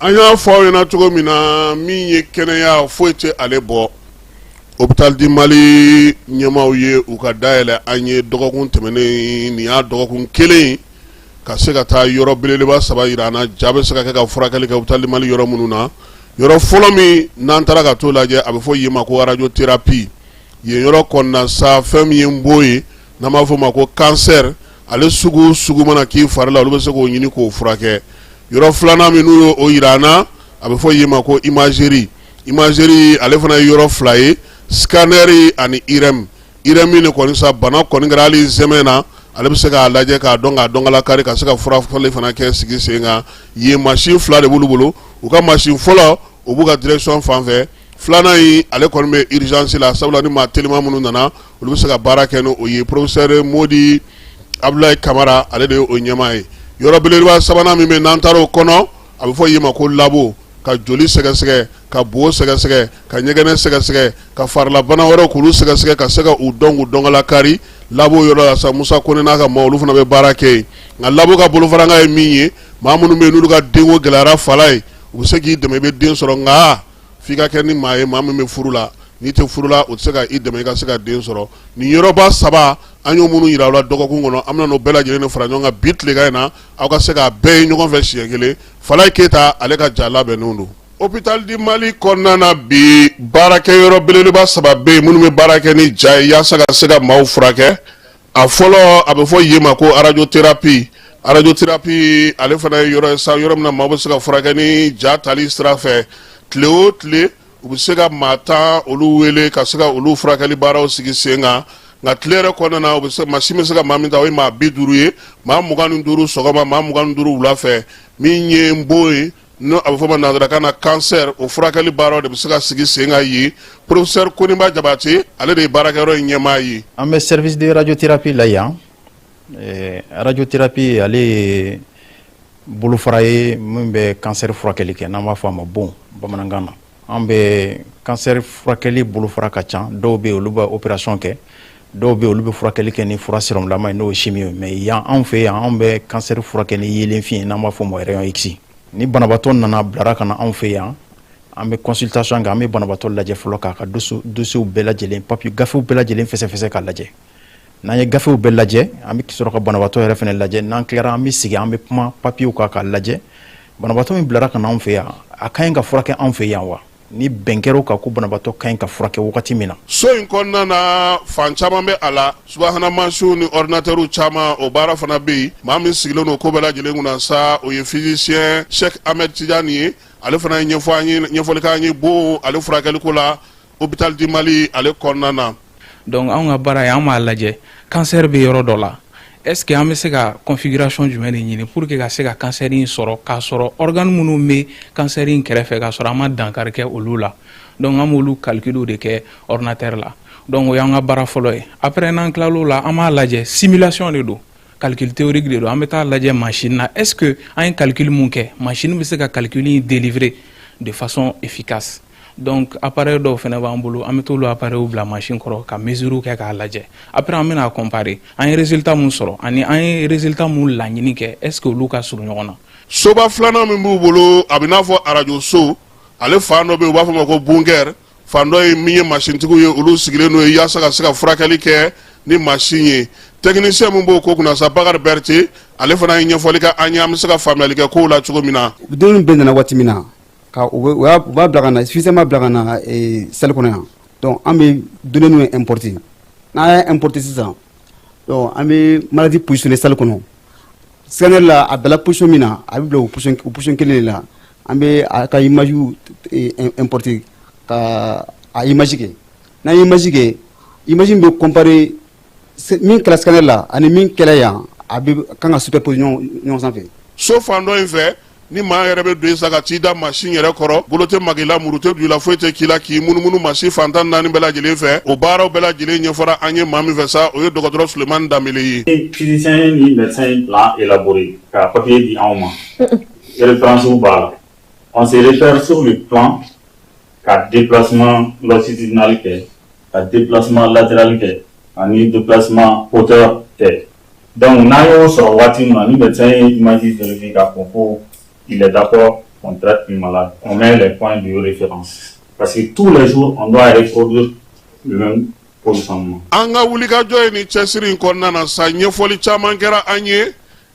An y'a fɔ aw ɲɛna cogo min na, min ye kɛnɛya, foyi tɛ ale bɔ. Hôpital du Mali ɲɛmaaw ye u ka dayɛlɛ an ye dɔgɔkun tɛmɛnen, nin y'a dɔgɔkun kelen, ka se ka taa yɔrɔ belebeleba saba jira an na, ja bɛ se ka kɛ ka furakɛli kɛ Hôpital du Mali yɔrɔ minnu na. Yɔrɔ fɔlɔ min n'an taara ka t'o lajɛ, a bɛ fɔ yen ma ko radiothérapie. Yen yɔrɔ kɔnɔna sa, fɛn min ye bon ye, n'an b'a fɔ o ma ko kansɛri, ale sugu sugu mana k'i fari la, olu bɛ se k'o ɲini k'o furakɛ. Yɔrɔ filanan min n'u y'o jira an na, a bɛ fɔ yen ma ko imagerie. Imagerie ale fana ye yɔrɔ fila ye, scanner ani IRM. IRM de kɔni sa, bana kɔni kɛra hali zɛmɛ na, ale bɛ se k'a lajɛ k'a dɔn, k'a dɔn kari, ka se ka furakɛli fana kɛ sigi sen kan. Yen mansin fila de b'olu bolo. U ka mansin fɔlɔ, o b'u ka direction fan fɛ. Filanan in, ale kɔni bɛ urgence la, sabula ni maa telima minnu nana, olu bɛ se ka baara kɛ ni o ye. Professeur Modi Abdoulaye Kamara, ale de ye o ɲɛmaa ye. Yɔrɔ belebeleba sabanan min bɛ, n'an taara o kɔnɔ, a bɛ fɔ yen ma ko labo, ka joli sɛgɛsɛgɛ, ka bo sɛgɛsɛgɛ, ka ɲɛgɛnɛ sɛgɛsɛgɛ, ka farilabana wɛrɛw k'olu sɛgɛsɛgɛ, ka se ka u dɔn, k'u dɔnkala kari. Labo yɔrɔ la sa, Musa Kone n'a ka maaw, olu fana bɛ baara kɛ yen. Nka labo ka bolofarankan ye min ye, maa minnu bɛ yen n'olu ka denko gɛlɛyara fala ye, u bɛ se k'i dɛmɛ, i bɛ den sɔrɔ, nka f'i ka kɛ ni maa ye, maa min bɛ furu la. N'i tɛ furu la, o tɛ se ka i dɛmɛ i ka se ka den sɔrɔ. Nin yɔrɔba saba, an y'o minnu jira aw la dɔgɔkun kɔnɔ, an bɛna n'o bɛɛ lajɛlen de fara ɲɔgɔn kan bi tilegan in na, aw ka se k'a bɛɛ ye ɲɔgɔn fɛ siɲɛ kelen. Falaye Keyita, ale ka ja labɛnnenw don. Hôpital du Mali kɔnɔna na bi, baarakɛyɔrɔ belebeleba saba bɛ yen minnu bɛ baara kɛ ni ja ye yaasa ka se ka maaw furakɛ. A fɔlɔ, a bɛ fɔ yen ma ko radiothérapie. Radiothérapie, ale fana ye yɔrɔ ye sa, yɔrɔ min na maaw bɛ se ka furakɛ ni ja tali sira fɛ. Tile o tile, u bɛ se ka maa 10 olu wele ka se ka olu furakɛli baaraw sigi sen kan. Nka tile yɛrɛ kɔnɔna na, u bɛ se mansin bɛ se ka maa min ta, o ye maa 50 ye, maa 25 sɔgɔma, maa 25 wula fɛ. Min ye bon ye, n'o a bɛ fɔ ma nanzarakan na cancer, o furakɛli baaraw de bɛ se ka sigi sen kan yen. Professeur Koniba Jabate, ale de ye baarakɛyɔrɔ in ɲɛmaa ye. An bɛ service de radiothérapie la yan. Radiothérapie, ale ye bolofara ye min bɛ cancer furakɛli kɛ, n'an b'a fɔ a ma bon bamanankan na. An bɛ cancer furakɛli bolofara ka ca. Dɔw bɛ yen, olu bɛ opération kɛ, dɔw bɛ yen, olu bɛ furakɛli kɛ ni fura sirɔmulama ye, n'o ye chimio ye. Mais yan, anw fɛ yan, anw bɛ cancer furakɛ ni yeelen fiɲɛ, n'an b'a fɔ o ma rayon X. Ni banabaatɔ nana bilara ka na anw fɛ yan, an bɛ consultation kɛ, an bɛ banabaatɔ lajɛ fɔlɔ, k'a ka dossier bɛɛ lajɛlen, papier gafew bɛɛ lajɛlen fɛsɛfɛsɛ k'a lajɛ. N'an ye gafew bɛɛ lajɛ, an bɛ sɔrɔ ka banabaatɔ yɛrɛ fana lajɛ. N'an tilara, an bɛ sigi, an bɛ kuma papiyew kan k'a lajɛ, banabaatɔ min bilara ka na anw fɛ yan, a ka ɲi ka furakɛ anw fɛ yan wa? Ni bɛn kɛra o kan ko banabaatɔ ka ɲi ka furakɛ wagati min na. So in kɔnɔna na, fan caman bɛ a la, subahana mansinw ni ordinateurw caman, o baara fana bɛ yen. Maa min sigilen don ko bɛɛ lajɛlen kunna sa, o ye physicien Cheikh Ahmed Tidiane ye. Ale fana ye ɲɛfɔ an ye, ɲɛfɔli k'an ye bon ale furakɛliko la Hôpital du Mali ale kɔnɔna na. Donc anw ka baara ye, an b'a lajɛ cancer bɛ yɔrɔ dɔ la, est ce que an bɛ se ka configuration jumɛn de ɲini pour que ka se ka cancer in sɔrɔ, k'a sɔrɔ organe minnu bɛ cancer in kɛrɛfɛ, k'a sɔrɔ an ma dankari kɛ olu la. Donc an b'olu calcul de kɛ ordinateur la. Donc o y'an ka baara fɔlɔ ye. Après, n'an tilal'o la, an b'a lajɛ, simulation de don, calcul théorique de don, an bɛ taa lajɛ machine na, est ce que an ye calcul mun kɛ, machine bɛ se ka calcul in délivrer de façon efficace. Donc appareil dɔw fana b'an bolo, an bɛ t'olu appareil bila machine kɔrɔ ka mesure kɛ k'a lajɛ. Après, an bɛna comparer an ye résultat mun sɔrɔ ani an ye résultat mun laɲini kɛ, est ce que olu ka surun ɲɔgɔn na. Soba filanan min b'u bolo, a bɛ n'a fɔ arajo so. Ale fan dɔ bɛ yen, u b'a fɔ o ma ko bunker. Fan dɔ ye min ye, masintigiw ye, olu sigilen n'o ye yaasa ka se ka furakɛli kɛ ni masin ye. Technicien min b'o ko kunna sa, Bakari Berete, ale fana ye ɲɛfɔli kɛ an ye, an bɛ se ka faamuyali kɛ kow la cogo min na. Denw bɛɛ nana waati min na, ka u b'a bila ka na, physicien b'a bila ka na salle kɔnɔ yan. Donc an bɛ données ninnu importer. N'an y'a importer sisan, donc an bɛ maladie positionner salle kɔnɔ. Scanner la, a bila position min na, a bɛ bila o position kelen de la. An bɛ a ka image importer ka a image kɛ. N'an ye image kɛ, image bɛ comparer min kɛra scanner la ani min kɛra yan, a bɛ kan ka superposer ɲɔgɔn sanfɛ. So fan dɔ in fɛ, ni maa yɛrɛ bɛ don sa ka t'i da masin yɛrɛ kɔrɔ, bolo tɛ maga i la, muru tɛ don i la, foyi tɛ k'i la, k'i munumunu masin fan 14 bɛɛ lajɛlen fɛ, o baaraw bɛɛ lajɛlen ɲɛfɔra an ye maa min fɛ sa, o ye dɔgɔtɔrɔ Sulemani Danbele ye. Physicien ni médecin ye plan élaboré ka papier di anw ma, référence b'a la. On se réfère sur le plan ka déplacement longitudinal kɛ, ka déplacement latéral kɛ ani déplacement hauteur kɛ. Donc n'an y'o sɔrɔ waati min na, ni médecin ye image vérifier k'a fɔ ko il est d'accord qu'on traite le malade, on met les points de référence, parce que tous les jours on doit reproduire le même positionnement. An ka wulikajɔ ye ni cɛsiri in kɔnɔna na sa, ɲɛfɔli caman kɛra an ye.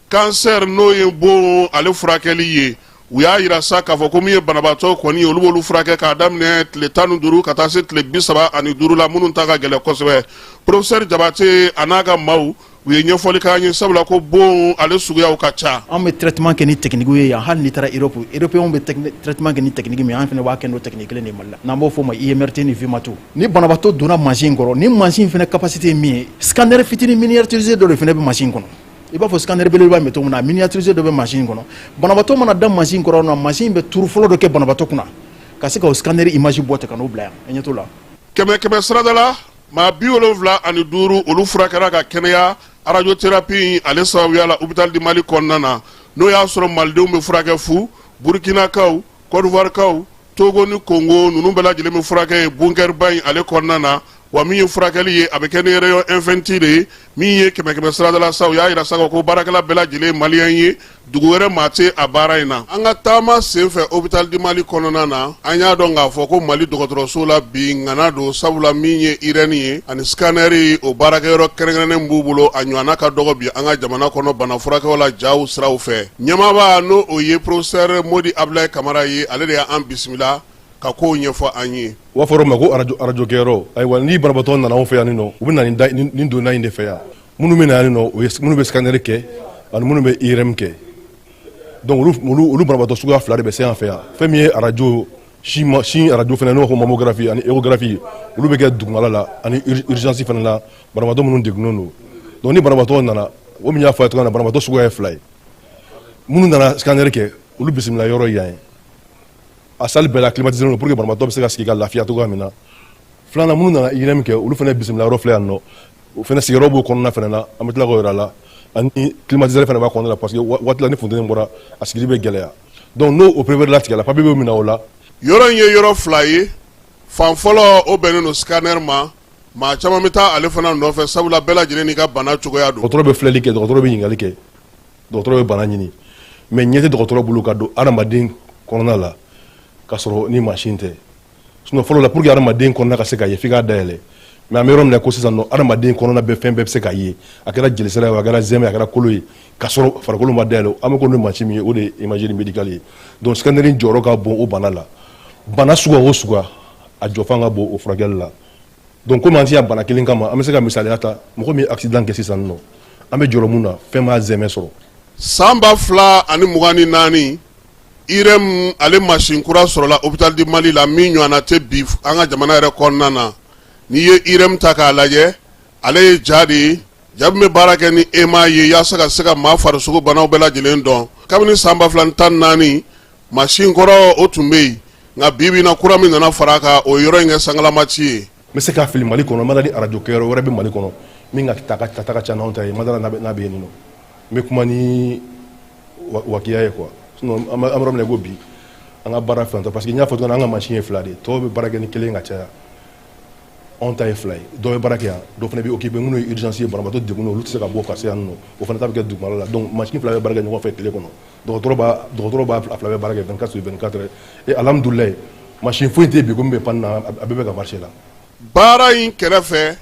Kansɛri, n'o ye bon ale furakɛli ye, U y'a yira sa k'a fɔ ko min ye banabaatɔ kɔni ye, olu b'olu furakɛ k'a daminɛ tile 15 ka taa se tile 35 la, minnu ta ka gɛlɛn kosɛbɛ. Professeur Jabate a n'a ka maaw, u ye ɲɛfɔli k'an ye, sabula ko bon ale suguyaw ka ca. An bɛ traitement kɛ ni technique ye yan. Hali n'i taara Europe, européens bɛ traitement kɛ ni technique min, an fana b'a kɛ n'o technique kelen de ye Mali la, n'an b'o fɔ o ma IMRT ni VMAT. Ni banabaatɔ donna mansin kɔrɔ, ni mansin fana capacité ye min ye, scanner fitinin miniaturisé dɔ de fana bɛ mansin kɔnɔ, i b'a fɔ scanner belebeleba bɛ cogo min na, miniaturisé dɔ bɛ mansin kɔnɔ. Banabaatɔ mana da mansin kɔrɔ na, mansin bɛ turu fɔlɔ dɔ kɛ banabaatɔ kunna ka se ka o scanner image bɔ ten ka n'o bila yan. E ɲɛ t'o la. Kɛmɛ kɛmɛ sarada la, maa 75, olu furakɛra ka kɛnɛya radiothérapie ale sababuya la Hôpital du Mali kɔnɔna na. N'o y'a sɔrɔ malidenw bɛ furakɛ fu, Burkinakaw, Côte d'Ivoirekaw, Togo ni Congo, ninnu bɛɛ lajɛlen bɛ furakɛ ye bunkɛriba in ale kɔnɔna na. Wa min ye furakɛli ye, a bɛ kɛ ni rayon infini de ye. Min ye kɛmɛ kɛmɛ sarada la sa, u y'a yira sa ko baarakɛla bɛɛ lajɛlen maliyɛn ye, dugu wɛrɛ maa tɛ a baara in na. An ka taama senfɛ Hôpital du Mali kɔnɔna na, an y'a dɔn k'a fɔ ko Mali dɔgɔtɔrɔso la bi, ŋana don, sabula min ye IRM ye ani scanner, o baarakɛyɔrɔ kɛrɛnkɛrɛnnen b'u bolo, a ɲɔgɔnna ka dɔgɔ bi an ka jamana kɔnɔ bana furakɛw la jaw siraw fɛ. Ɲɛmaaba, n'o o ye professeur Modi Abulaye Kamara ye, ale de y'an bisimila ka kow ɲɛfɔ an ye. U b'a fɔ ma ko arajo kɛyɔrɔ. Ayiwa, ni banabaatɔ nana anw fɛ yan nɔ, u bɛ na nin donda in de fɛ yan. Minnu bɛ na yan nɔ, o ye minnu bɛ scanner kɛ ani minnu bɛ IRM kɛ. Donc olu banabaatɔ suguya fila de bɛ se an fɛ yan. Fɛn min ye arajo sin arajo fana, n'o ko mammographie ani échographie, olu bɛ kɛ dugumala la ani urgence fana la, banabaatɔ minnu degunnen don. Donc ni banabaatɔ nana, o min y'a fɔ a ye cogoya min na, banabaatɔ suguya ye fila ye. Minnu nana scanner kɛ, olu bisimila yɔrɔ yan ye. A salle bɛɛ la climatisé don pour que banabaatɔ bɛ se ka sigi ka lafiya cogoya min na. Filanan, minnu nana IRM kɛ, olu fana bisimila yɔrɔ filɛ yan nɔ. O fana sigiyɔrɔ b'o kɔnɔna fana na, an bɛ tila k'o yira la, ani climatiseur fana b'a kɔnɔna la, parce que waati la ni funteni bɔra, a sigili bɛ gɛlɛya. Donc n'o o préféré latigɛ la, papier bɛ minɛ o la. Yɔrɔ in ye yɔrɔ fila ye. Fan fɔlɔ, o bɛnnen don scanner ma. Maa caman bɛ taa ale fana nɔfɛ, sabula bɛɛ lajɛlen n'i ka bana cogoya don. Dɔgɔtɔrɔ bɛ filɛli kɛ, dɔgɔtɔrɔ bɛ ɲininkali kɛ, dɔgɔtɔrɔ bɛ bana ɲini, mais ɲɛ tɛ dɔgɔtɔrɔ bolo ka don adamaden kɔnɔna la k'a sɔrɔ ni mansin tɛ. Sinon fɔlɔ la, pour que adamaden kɔnɔna ka se ka ye, f'i k'a dayɛlɛ. Mais an bɛ yɔrɔ min na ko sisan nɔ, adamaden kɔnɔna bɛɛ, fɛn bɛɛ bɛ se ka ye, a kɛra jelisira ye, a kɛra zɛmɛ ye, a kɛra kolo ye, k'a sɔrɔ farikolo ma dayɛlɛ. An bɛ ko ni mansin min ye, o de ye imagerie médicale ye. Donc scanner jɔyɔrɔ ka bon o bana la. Bana suguya o suguya, a jɔfan ka bon o furakɛli la. Donc komi an tɛ yan bana kelen kama, an bɛ se ka misaliya ta: mɔgɔ min ye accident kɛ sisan nɔ, an bɛ jɔrɔ mun na? Fɛn b'a zɛmɛ sɔrɔ. San 2024, IRM ale mansin kura sɔrɔla Hôpital du Mali la, min ɲɔgɔnna tɛ bi an ka jamana yɛrɛ kɔnɔna na. N'i ye IRM ta k'a lajɛ, ale ye ja de ye, ja min bɛ baara kɛ ni aimant ye yaasa ka se ka maa farisogo banaw bɛɛ lajɛlen dɔn. Kabini san 2014, mansin kɔrɔ o tun bɛ yen, nka bi bi in na, kura min nana fara a kan, o yɔrɔ in kɛ sangalamati ye. N bɛ se k'a fili Mali kɔnɔ, n ma da ni arajo kɛyɔrɔ wɛrɛ bɛ Mali kɔnɔ min ka ta ka ca n'anw ta ye. N ma da n'a bɛ yen nɔ. N bɛ kuma ni wakiya ye quoi. Sinon an bɛ yɔrɔ min na i ko bi, an ka baara fɛn tɛ, parce que n y'a fɔ cogo min na, an ka mansin ye fila de ye, tɔw bɛ baara kɛ ni kelen ka caya, anw ta ye fila ye. Dɔw bɛ baara kɛ yan, dɔw fana bɛ occupé. Minnu ye urgence ye, banabaatɔ degunnen, olu tɛ se ka bɔ ka se yan nɔ, o fana ta bɛ kɛ dugumala la. Donc mansin fila bɛ baara kɛ ɲɔgɔn fɛ tile kɔnɔ. Dɔgɔtɔrɔ b'a fila bɛ baara kɛ 24 sur 24. Et alhamdulilayi, mansin foyi tɛ yen bi ko min bɛ panne na, a bɛɛ bɛ ka marcher la. Baara in kɛrɛfɛ,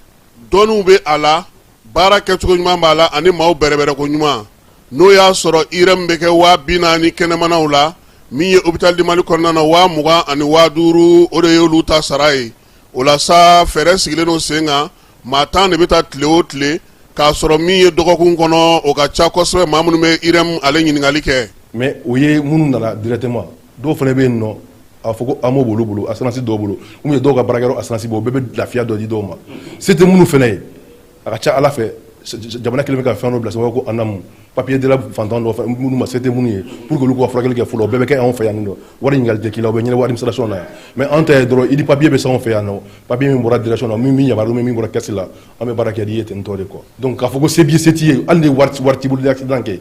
dɔnniw bɛ a la, baara kɛcogo ɲuman b'a la ani maaw bɛrɛbɛrɛko ɲuman. N'o y'a sɔrɔ IRM bɛ kɛ 40 000 kɛnɛmanaw la, min ye Hôpital du Mali kɔnɔna na, 20 000 ani 5000, o de y'olu ta sara ye. O la sa, fɛɛrɛ sigilen don sen kan. Maa 10 de bɛ taa tile o tile, k'a sɔrɔ min ye dɔgɔkun kɔnɔ, o ka ca kosɛbɛ, maa minnu bɛ IRM ale ɲininkali kɛ. Mais o ye minnu nana directement. Dɔw fana bɛ yen nɔ, a fɔ ko AMO b'olu bolo, assurance dɔw bolo, ou bien dɔw ka baarakɛyɔrɔ assurance b'o bɛɛ bɛ lafiya dɔ di dɔw ma. Se tɛ minnu fana ye, a ka ca Ala fɛ, jamana kɛlen bɛ ka fɛn dɔ bila sen ko ANAM, papier dila fantan dɔw fɛ minnu ma, se tɛ minnu ye, pour que olu k'u ka furakɛli kɛ fɔlɔ. O bɛɛ bɛ kɛ anw fɛ yan nɔ. Wari ɲininkali tɛ k'i la, o bɛ ɲɛnabɔ administration na yan. Mais an ta ye dɔrɔn, i ni papier bɛ se anw fɛ yan nɔ, papier min bɔra direction na, min yamaruya min bɔra caisse la, an bɛ baara kɛ n'i ye ten tɔ de quoi. Donc k'a fɔ ko se b'i ye, se t'i ye, hali ni wari t'i bolo, ni accident kɛ,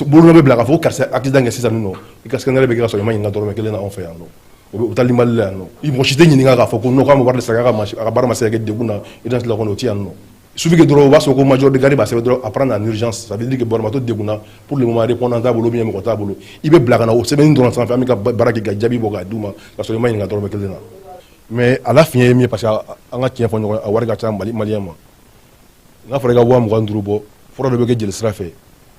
bolonɔ bɛ bila k'a fɔ ko karisa accident kɛ sisan nɔ, i ka scanner bɛ kɛ ka sɔrɔ i ma ɲininka dɔrɔmɛ kelen na anw fɛ yan nɔ. O bɛ hôpital Mali la yan nɔ, i mɔgɔ si tɛ ɲininka k'a fɔ ko non, k'a ma wari de sara, a ka baara ma se ka kɛ degun na urgence la kɔni, o tɛ yan nɔ. Suffit que dɔrɔn o b'a sɔrɔ ko major de garde b'a sɛbɛn dɔrɔn, à prendre en urgence, ça veut dire que banabaatɔ degunna, pour le moment répondant t'a bolo ou bien mɔgɔ t'a bolo, i bɛ bila ka na o sɛbɛnni dɔrɔn sanfɛ, an bɛ ka baara kɛ ka jaabi bɔ k'a d'u ma ka sɔrɔ i ma ɲininka dɔrɔmɛ kelen na. Mais a la fiɲɛ ye min ye, parce que an ka tiɲɛ fɔ ɲɔgɔn ye, a wari ka ca Mali maliyɛn ma. N'a fɔra i ka 25 000 bɔ, fura dɔ bɛ kɛ jeli sira fɛ,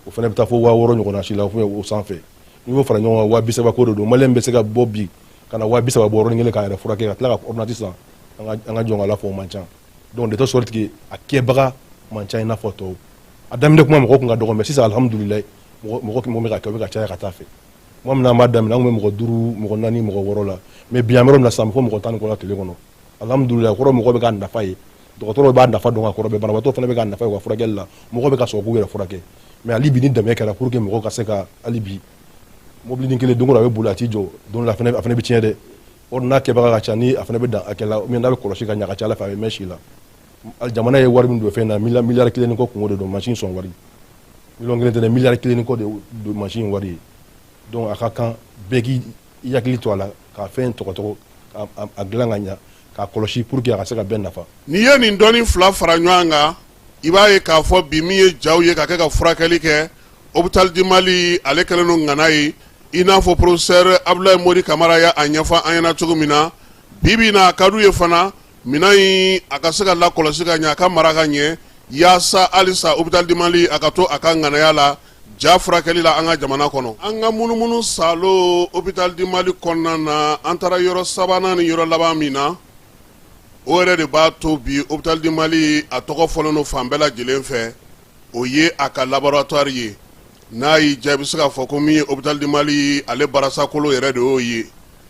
o fana bɛ taa fo 6000 ɲɔgɔnna si la o sanfɛ. N'i y'o fara ɲɔgɔn kan, 30 000 ko de don. Maliyɛn bɛ se ka bɔ bi ka na 30 000 bɔ yɔrɔnin kelen k'a yɛrɛ furakɛ, ka tila ka ordonnance san, an ka jɔn k'Ala fɔ, o man ca. Donc de telle sorte que a kɛbaga man ca i n'a fɔ tɔw. A daminɛ kuma, mɔgɔ tun ka dɔgɔ, mais sisan, alhamdulilayi, mɔgɔ mɔgɔ bɛ ka kɛ, o bɛ ka caya ka taa fɛ. Tuma min na an b'a daminɛ, an tun bɛ mɔgɔ duuru, mɔgɔ naani, mɔgɔ wɔɔrɔ la, mais bi, an bɛ yɔrɔ min na sisan, an bɛ fɔ mɔgɔ 10 ni kɔ la tile kɔnɔ, alhamdulilayi. Kɔrɔ, mɔgɔ bɛ k'a nafa ye, dɔgɔtɔrɔw b'a nafa dɔn ka kɔrɔ bɛɛ, banabaatɔ fana bɛ k'a nafa ye u ka furakɛli la, mɔgɔ bɛ ka sɔn k'u yɛrɛ furakɛ. Mais hali bi, ni dɛmɛ kɛra pour que mɔgɔw ka se ka, hali bi, mobilinin kelen, don o don a bɛ boli, a t'i jɔ, don dɔ la a fana bɛ tiɲɛ dɛ. Or n'a kɛbaga ka ca, ni a fana bɛ dan hakɛ la, ou bien n'a bɛ kɔlɔsi ka ɲɛ, a ka ca Ala fɛ, a bɛ mɛn si la. Jamana ye wari min don fɛn na, miliyari 1 ni kɔ kungo de don mansin sɔn wari. Miliyɔn 1 tɛ dɛ, miliyari 1 ni kɔ de don mansin wari ye. Donc a ka kan bɛɛ k'i hakili to a la, ka fɛn tɔgɔtɔgɔ, a dilan ka ɲɛ, k'a kɔlɔsi pour que a ka se ka bɛɛ nafa. N'i ye nin dɔnni fila fara ɲɔgɔn kan, i b'a ye k'a fɔ bi, min ye jaw ye ka kɛ ka furakɛli kɛ, Hôpital du Mali ale kɛlen don ŋana ye. I n'a fɔ professeur Abdoulaye Mori Kamara y'a ɲɛfɔ an ɲɛna cogo min na, bi bi in na, a ka d'u ye fana minɛn in a ka se ka lakɔlɔsi ka ɲɛ, a ka mara ka ɲɛ, yaasa halisa Hôpital du Mali a ka to a ka ŋanaya la ja furakɛli la an ka jamana kɔnɔ. An ka munumunu salo Hôpital du Mali kɔnɔna na, an taara yɔrɔ sabanan ni yɔrɔ laban min na, o yɛrɛ de b'a to bi Hôpital du Mali a tɔgɔ fɔlen don fan bɛɛ lajɛlen fɛ. O ye a ka laboratoire ye. N'a y'i diya, i bɛ se k'a fɔ ko min ye Hôpital du Mali ale barasakolo yɛrɛ de y'o ye.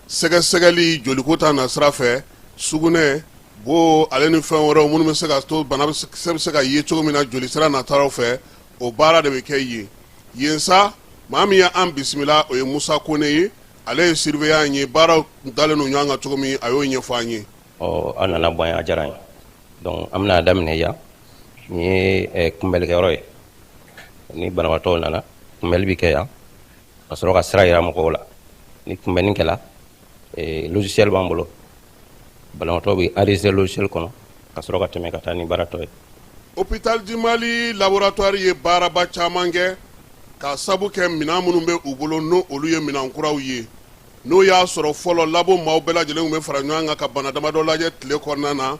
Sɛgɛsɛgɛli joliko ta nasira fɛ, sugunɛ, bo, ale ni fɛn wɛrɛw minnu bɛ se ka to banakisɛ bɛ se ka ye cogo min na joli sira nataraw fɛ, o baara de bɛ kɛ yen. Yen sa, maa min ye an bisimila, o ye Musa Kone ye. Ale ye surveillant ye. Baaraw dalen don ɲɔgɔn kan cogo min, a y'o ɲɛfɔ an ye. Ɔ, an nana bɔ yan, a diyara an ye. Donc an bɛna daminɛ yan. Nin ye kunbɛlikɛyɔrɔ ye. Ni banabaatɔw nana, kunbɛli bɛ kɛ yan, ka sɔrɔ ka sira yira mɔgɔw la. Ni kunbɛnni kɛla, logiciel b'an bolo, banabaatɔ bɛ enregistrer logiciel kɔnɔ, ka sɔrɔ ka tɛmɛ ka taa ni baaratɔ ye. Hôpital du Mali laboratoire ye baaraba caman kɛ, k'a sabu kɛ minɛn minnu bɛ u bolo, n'o olu ye minɛn kuraw ye. N'o y'a sɔrɔ fɔlɔ, labo maaw bɛɛ lajɛlen tun bɛ fara ɲɔgɔn kan ka bana damadɔ lajɛ tile kɔnɔna na,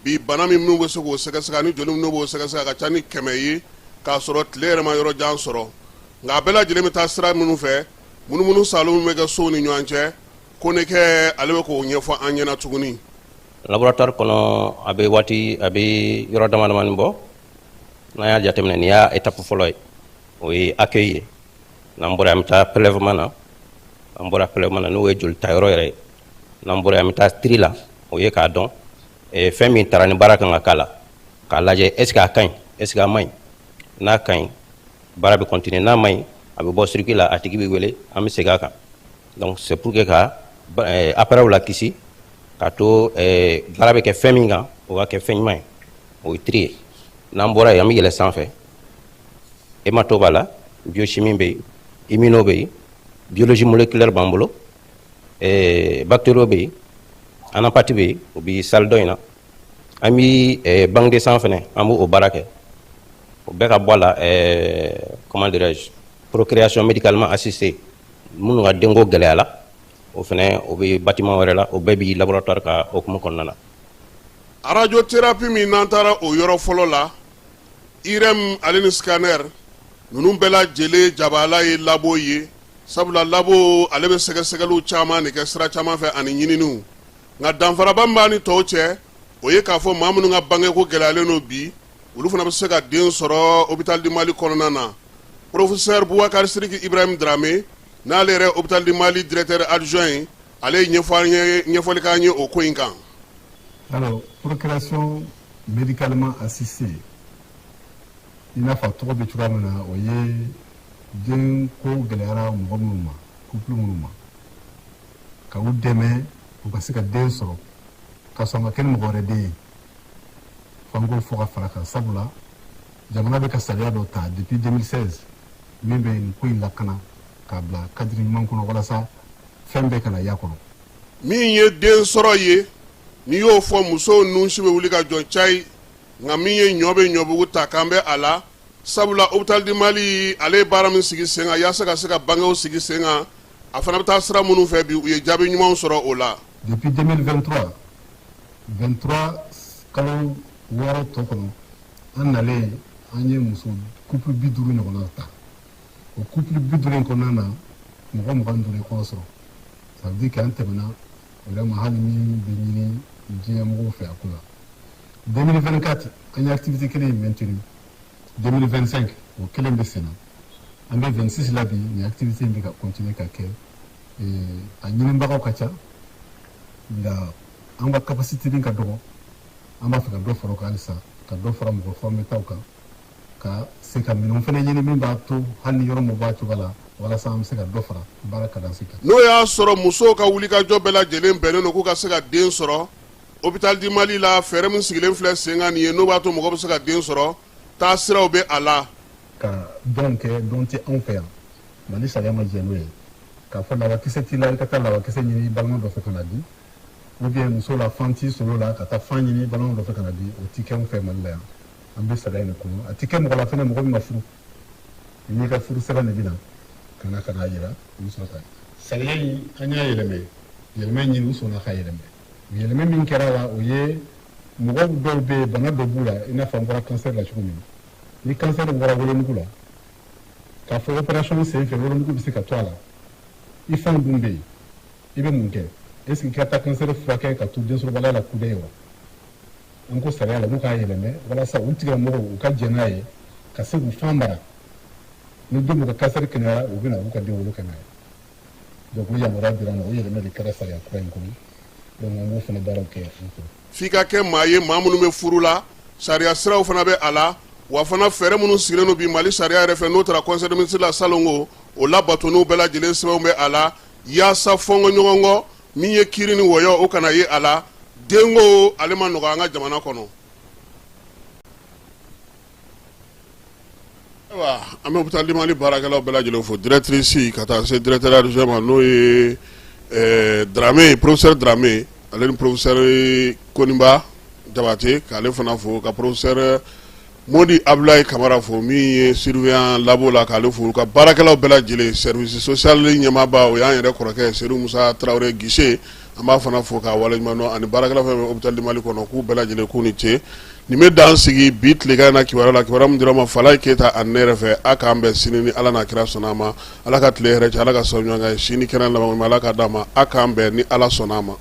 bi, bana min minnu bɛ se k'o sɛgɛsɛgɛ ani joli minnu b'o sɛgɛsɛgɛ, a ka ca ni 100 ye, k'a sɔrɔ tile yɛrɛ ma yɔrɔ jan sɔrɔ. Nka a bɛɛ lajɛlen bɛ taa sira minnu fɛ, munumunu salo min bɛ kɛ sow ni ɲɔgɔn cɛ, ko ne kɛ ale bɛ k'o ɲɛfɔ an ɲɛna tuguni. Laboratoire kɔnɔ, a bɛ waati, a bɛ yɔrɔ dama damani bɔ. N'an y'a jateminɛ, nin y'a étape fɔlɔ ye, o ye accueil ye. N'an bɔra, an bɛ taa prélèvement na. An bɔra prélèvement na, n'o ye joli ta yɔrɔ yɛrɛ ye. N'an bɔra, an bɛ taa tri la, o ye k'a dɔn fɛn min taara ni baara kan ka k'a la, k'a lajɛ est ce que a ka ɲi, est ce que a man ɲi. N'a ka ɲi, baara bɛ continuer. N'a man ɲi, a bɛ bɔ circuit la, a tigi bɛ wele, an bɛ segin a kan. Donc c'est pour que ka appareil la kisi, k'a to baara bɛ kɛ fɛn min kan, o ka kɛ fɛn ɲuman ye. O ye tri ye. N'an bɔra yen, an bɛ yɛlɛ sanfɛ. Hémato b'a la, biochimie bɛ yen, immuno bɛ yen, biologie moléculaire b'an bolo, bactério bɛ yen, anapath bɛ yen, o bɛ salle dɔ in na. An bɛ banque de sang fɛnɛ, an b'o baara kɛ. O bɛɛ ka bɔ a la, comment dirais-je, procréation médicalement assistée, minnu ka denko gɛlɛyala, o fɛnɛ, o bɛ bâtiment wɛrɛ la. O bɛɛ bi laboratoire ka hokumu kɔnɔna na. Radiothérapie min n'an taara o yɔrɔ fɔlɔ la, IRM ale ni scanner ninnu bɛɛ lajɛlen jabala ye labo ye, sabula labo ale bɛ sɛgɛsɛgɛliw caman de kɛ sira caman fɛ ani ɲininiw. Nka danfaraba min b'a ni tɔw cɛ, o ye k'a fɔ maa minnu ka bangeko gɛlɛyalen don bi, olu fana bɛ se ka den sɔrɔ Hôpital du Mali kɔnɔna na. Professeur Boubacar Sidiki Ibrahim Dramé, n'ale yɛrɛ Hôpital du Mali directeur adjoint ye, ale ye ɲɛfɔli k'an ye o ko in kan. Alors, procréation médicalement assistée, i n'a fɔ a tɔgɔ bɛ cogoya min na, o ye den ko gɛlɛyara mɔgɔ minnu ma, couple minnu ma, ka u dɛmɛ u ka se ka den sɔrɔ ka sɔrɔ a ma kɛ ni mɔgɔ wɛrɛ den ye. F'an k'o fɔ ka fara kan, sabula jamana bɛ ka sariya dɔ ta depuis 2016 min bɛ nin ko in lakana k'a bila cadre ɲuman kɔnɔ, walasa fɛn bɛɛ kana y'a kɔnɔ. Min ye den sɔrɔ ye, n'i y'o fɔ, musow nunsi bɛ wuli ka jɔ cayi. Nka min ye ɲɔ bɛ ɲɔbugu ta k'an bɛ a la, sabula Hôpital du Mali ale ye baara min sigi sen kan yaasa ka se ka bangew sigi sen kan, a fana bɛ taa sira minnu fɛ bi, u ye jaabi ɲumanw sɔrɔ o la. Depuis 2023, 23 kalo 6 tɔ kɔnɔ, an nalen, an ye muso couple 50 ɲɔgɔnna ta. O couple 50 in kɔnɔna na Mɔgɔ 25 ye kɔnɔ sɔrɔ. Ça veut dire que an tɛmɛna vraiment hali min bɛ ɲini diɲɛ mɔgɔw fɛ a ko la. 2024, an ye activité kelen in maintenu. 2025, o kelen bɛ sen na. An bɛ 26 la bi, nin activité in bɛ ka continuer ka kɛ. A ɲinibagaw ka ca, nka an ka capacité ka dɔgɔ. An b'a fɛ ka dɔ fara o kan halisa, ka dɔ fara mɔgɔ formé taw kan, ka se ka minɛnw fana ɲini min b'a to hali ni yɔrɔ min b'a cogoya la, walasa an bɛ se ka dɔ fara baara cadence kan. N'o y'a sɔrɔ musow ka wulikajɔ bɛɛ lajɛlen bɛnnen don k'u ka se ka den sɔrɔ, hôpital du Mali la, fɛɛrɛ min sigilen filɛ sen kan nin ye, n'o b'a to mɔgɔ bɛ se ka den sɔrɔ, taa siraw bɛ a la. Ka don kɛ, don tɛ anw fɛ yan, Mali sariya ma jɛn n'o ye. K'a fɔ lawakisɛ t'i la, i ka taa lawakisɛ ɲini i balima dɔ fɛ ka na di, ou bien muso la, fan t'i solo la, ka taa fan ɲini i balima dɔ fɛ ka na di, o ti kɛ anw fɛ Mali la yan. An bɛ sariya in de kɔnɔ. A ti kɛ mɔgɔ la fɛnɛ, mɔgɔ min ma furu. I n'i ka furu sɛbɛn de bɛ na ka na ka n'a yira, i bɛ sɔrɔ ka sariya in, an y'a yɛlɛmɛ, yɛlɛmɛ ɲini, u sɔnna ka yɛlɛmɛ. Yɛlɛmɛ min kɛra la, o ye mɔgɔw dɔw bɛ yen, bana dɔ b'u la, i n'a fɔ an bɔra cancer la cogo min. Ni cancer bɔra wolonugu la, k'a fɔ opération sen fɛ wolonugu bɛ se ka to a la, i fan dun bɛ yen, i bɛ mun kɛ? Est ce que i ka taa cancer furakɛ ka to densɔrɔbaliya la kudayi wa? An ko sariya la k'u k'a yɛlɛmɛ walasa u tigilamɔgɔw u ka jɛn n'a ye ka se k'u fan mara. Ni don ka cancer kɛnɛyara, u bɛ na u ka den wolo kɛ n'a ye. Donc o yamaruya dira ma, o yɛlɛmɛ de kɛra sariya kura in kɔnɔ. Donc an b'o fana baaraw kɛ an fɛ. F'i ka kɛ maa ye, maa minnu bɛ furu la, sariya siraw fana bɛ a la. Wa fana, fɛɛrɛ minnu sigilen don bi Mali sariya yɛrɛ fɛ, n'o taara conseil des ministres la salongo, o labatonniw bɛɛ lajɛlen sɛbɛnw bɛ a la, yaasa fɔnkɔ ɲɔgɔn kɔ min ye kiiri ni wɔyɔ, o kana ye a la. Denko ale ma nɔgɔ an ka jamana kɔnɔ. Ayiwa, an bɛ hôpital du Mali baarakɛlaw bɛɛ lajɛlen fo, directrice ka taa se directeur adjoint ma, n'o ye Dramé, professeur Dramé, ale ni professeur Koniba Jabate, k'ale fana fo, ka professeur Modi Abdoulaye Kamara fo, min ye surveillant labo la, k'ale fo, ka baarakɛlaw bɛɛ lajɛlen. Service social ɲɛmaaba, o y'an yɛrɛ kɔrɔkɛ Seydou Musa Tarawele Guichet, an b'a fana fo k'a waleɲuman dɔn, ani baarakɛlaw fɛn fɛn hôpital du Mali kɔnɔ, k'u bɛɛ lajɛlen k'u ni ce. Nin bɛ dan sigi bi tilegan in na kibaruya la, kibaruya min dira ma Falaye Keyita ani ne yɛrɛ fɛ. A k'an bɛn sini ni Ala n'a kira sɔnna a ma. Ala ka tile hɛrɛ cɛ, Ala ka sababu ɲuman k'an ye, si ni kɛnɛya laban ɲuman, Ala k'a d'an ma. A k'an bɛn ni Ala sɔnna a ma.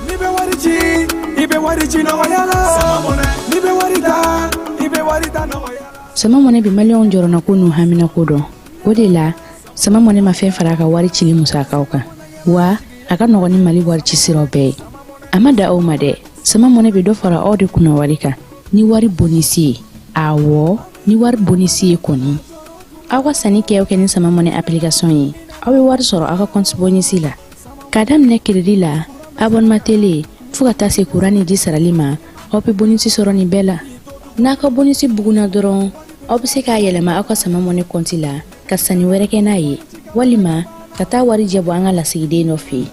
N'i bɛ wari ci, i bɛ wari ci nɔgɔya la. N'i bɛ wari ta, i bɛ wari ta nɔgɔya la. Sama Mɔnɛ bɛ maliyɛnw jɔrɔnako n'u haminako dɔn. O de la, Sama Mɔnɛ ma fɛn fara a ka wari cili musakaw kan, wa a ka nɔgɔn ni Mali wari ci siraw bɛɛ ye. A ma da aw ma dɛ, Sama Mɔnɛ bɛ dɔ fara aw de kunna wari kan ni wari bonisi ye. Awɔ, ni wari bonisi ye kɔni. Aw ka sanni kɛ o kɛ ni Sama Mɔnɛ application ye, aw bɛ wari sɔrɔ aw ka compte bonisi la. K'a daminɛ crédit la, abonnement télé, fo ka taa se kuran ni ji sarali ma, aw bɛ bonisi sɔrɔ nin bɛɛ la. N'a ka bonisi bugunna dɔrɔn, aw bɛ se k'a yɛlɛma aw ka Sama Mɔnɛ kɔnti la ka sanni wɛrɛ kɛ n'a ye, walima ka taa warijɛ bɔ an ka lasigiden dɔ fɛ yen.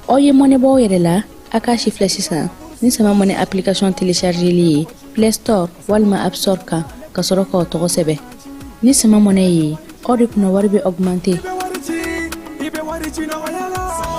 Aw ye mɔnɛ bɔ aw yɛrɛ la, a k'a si filɛ sisan ni Sama Mɔnɛ application téléchargeli ye Play Store walima App Store kan, ka sɔrɔ k'aw tɔgɔ sɛbɛn. Ni Sama Mɔnɛ ye, aw de kunna wari bɛ augmenter.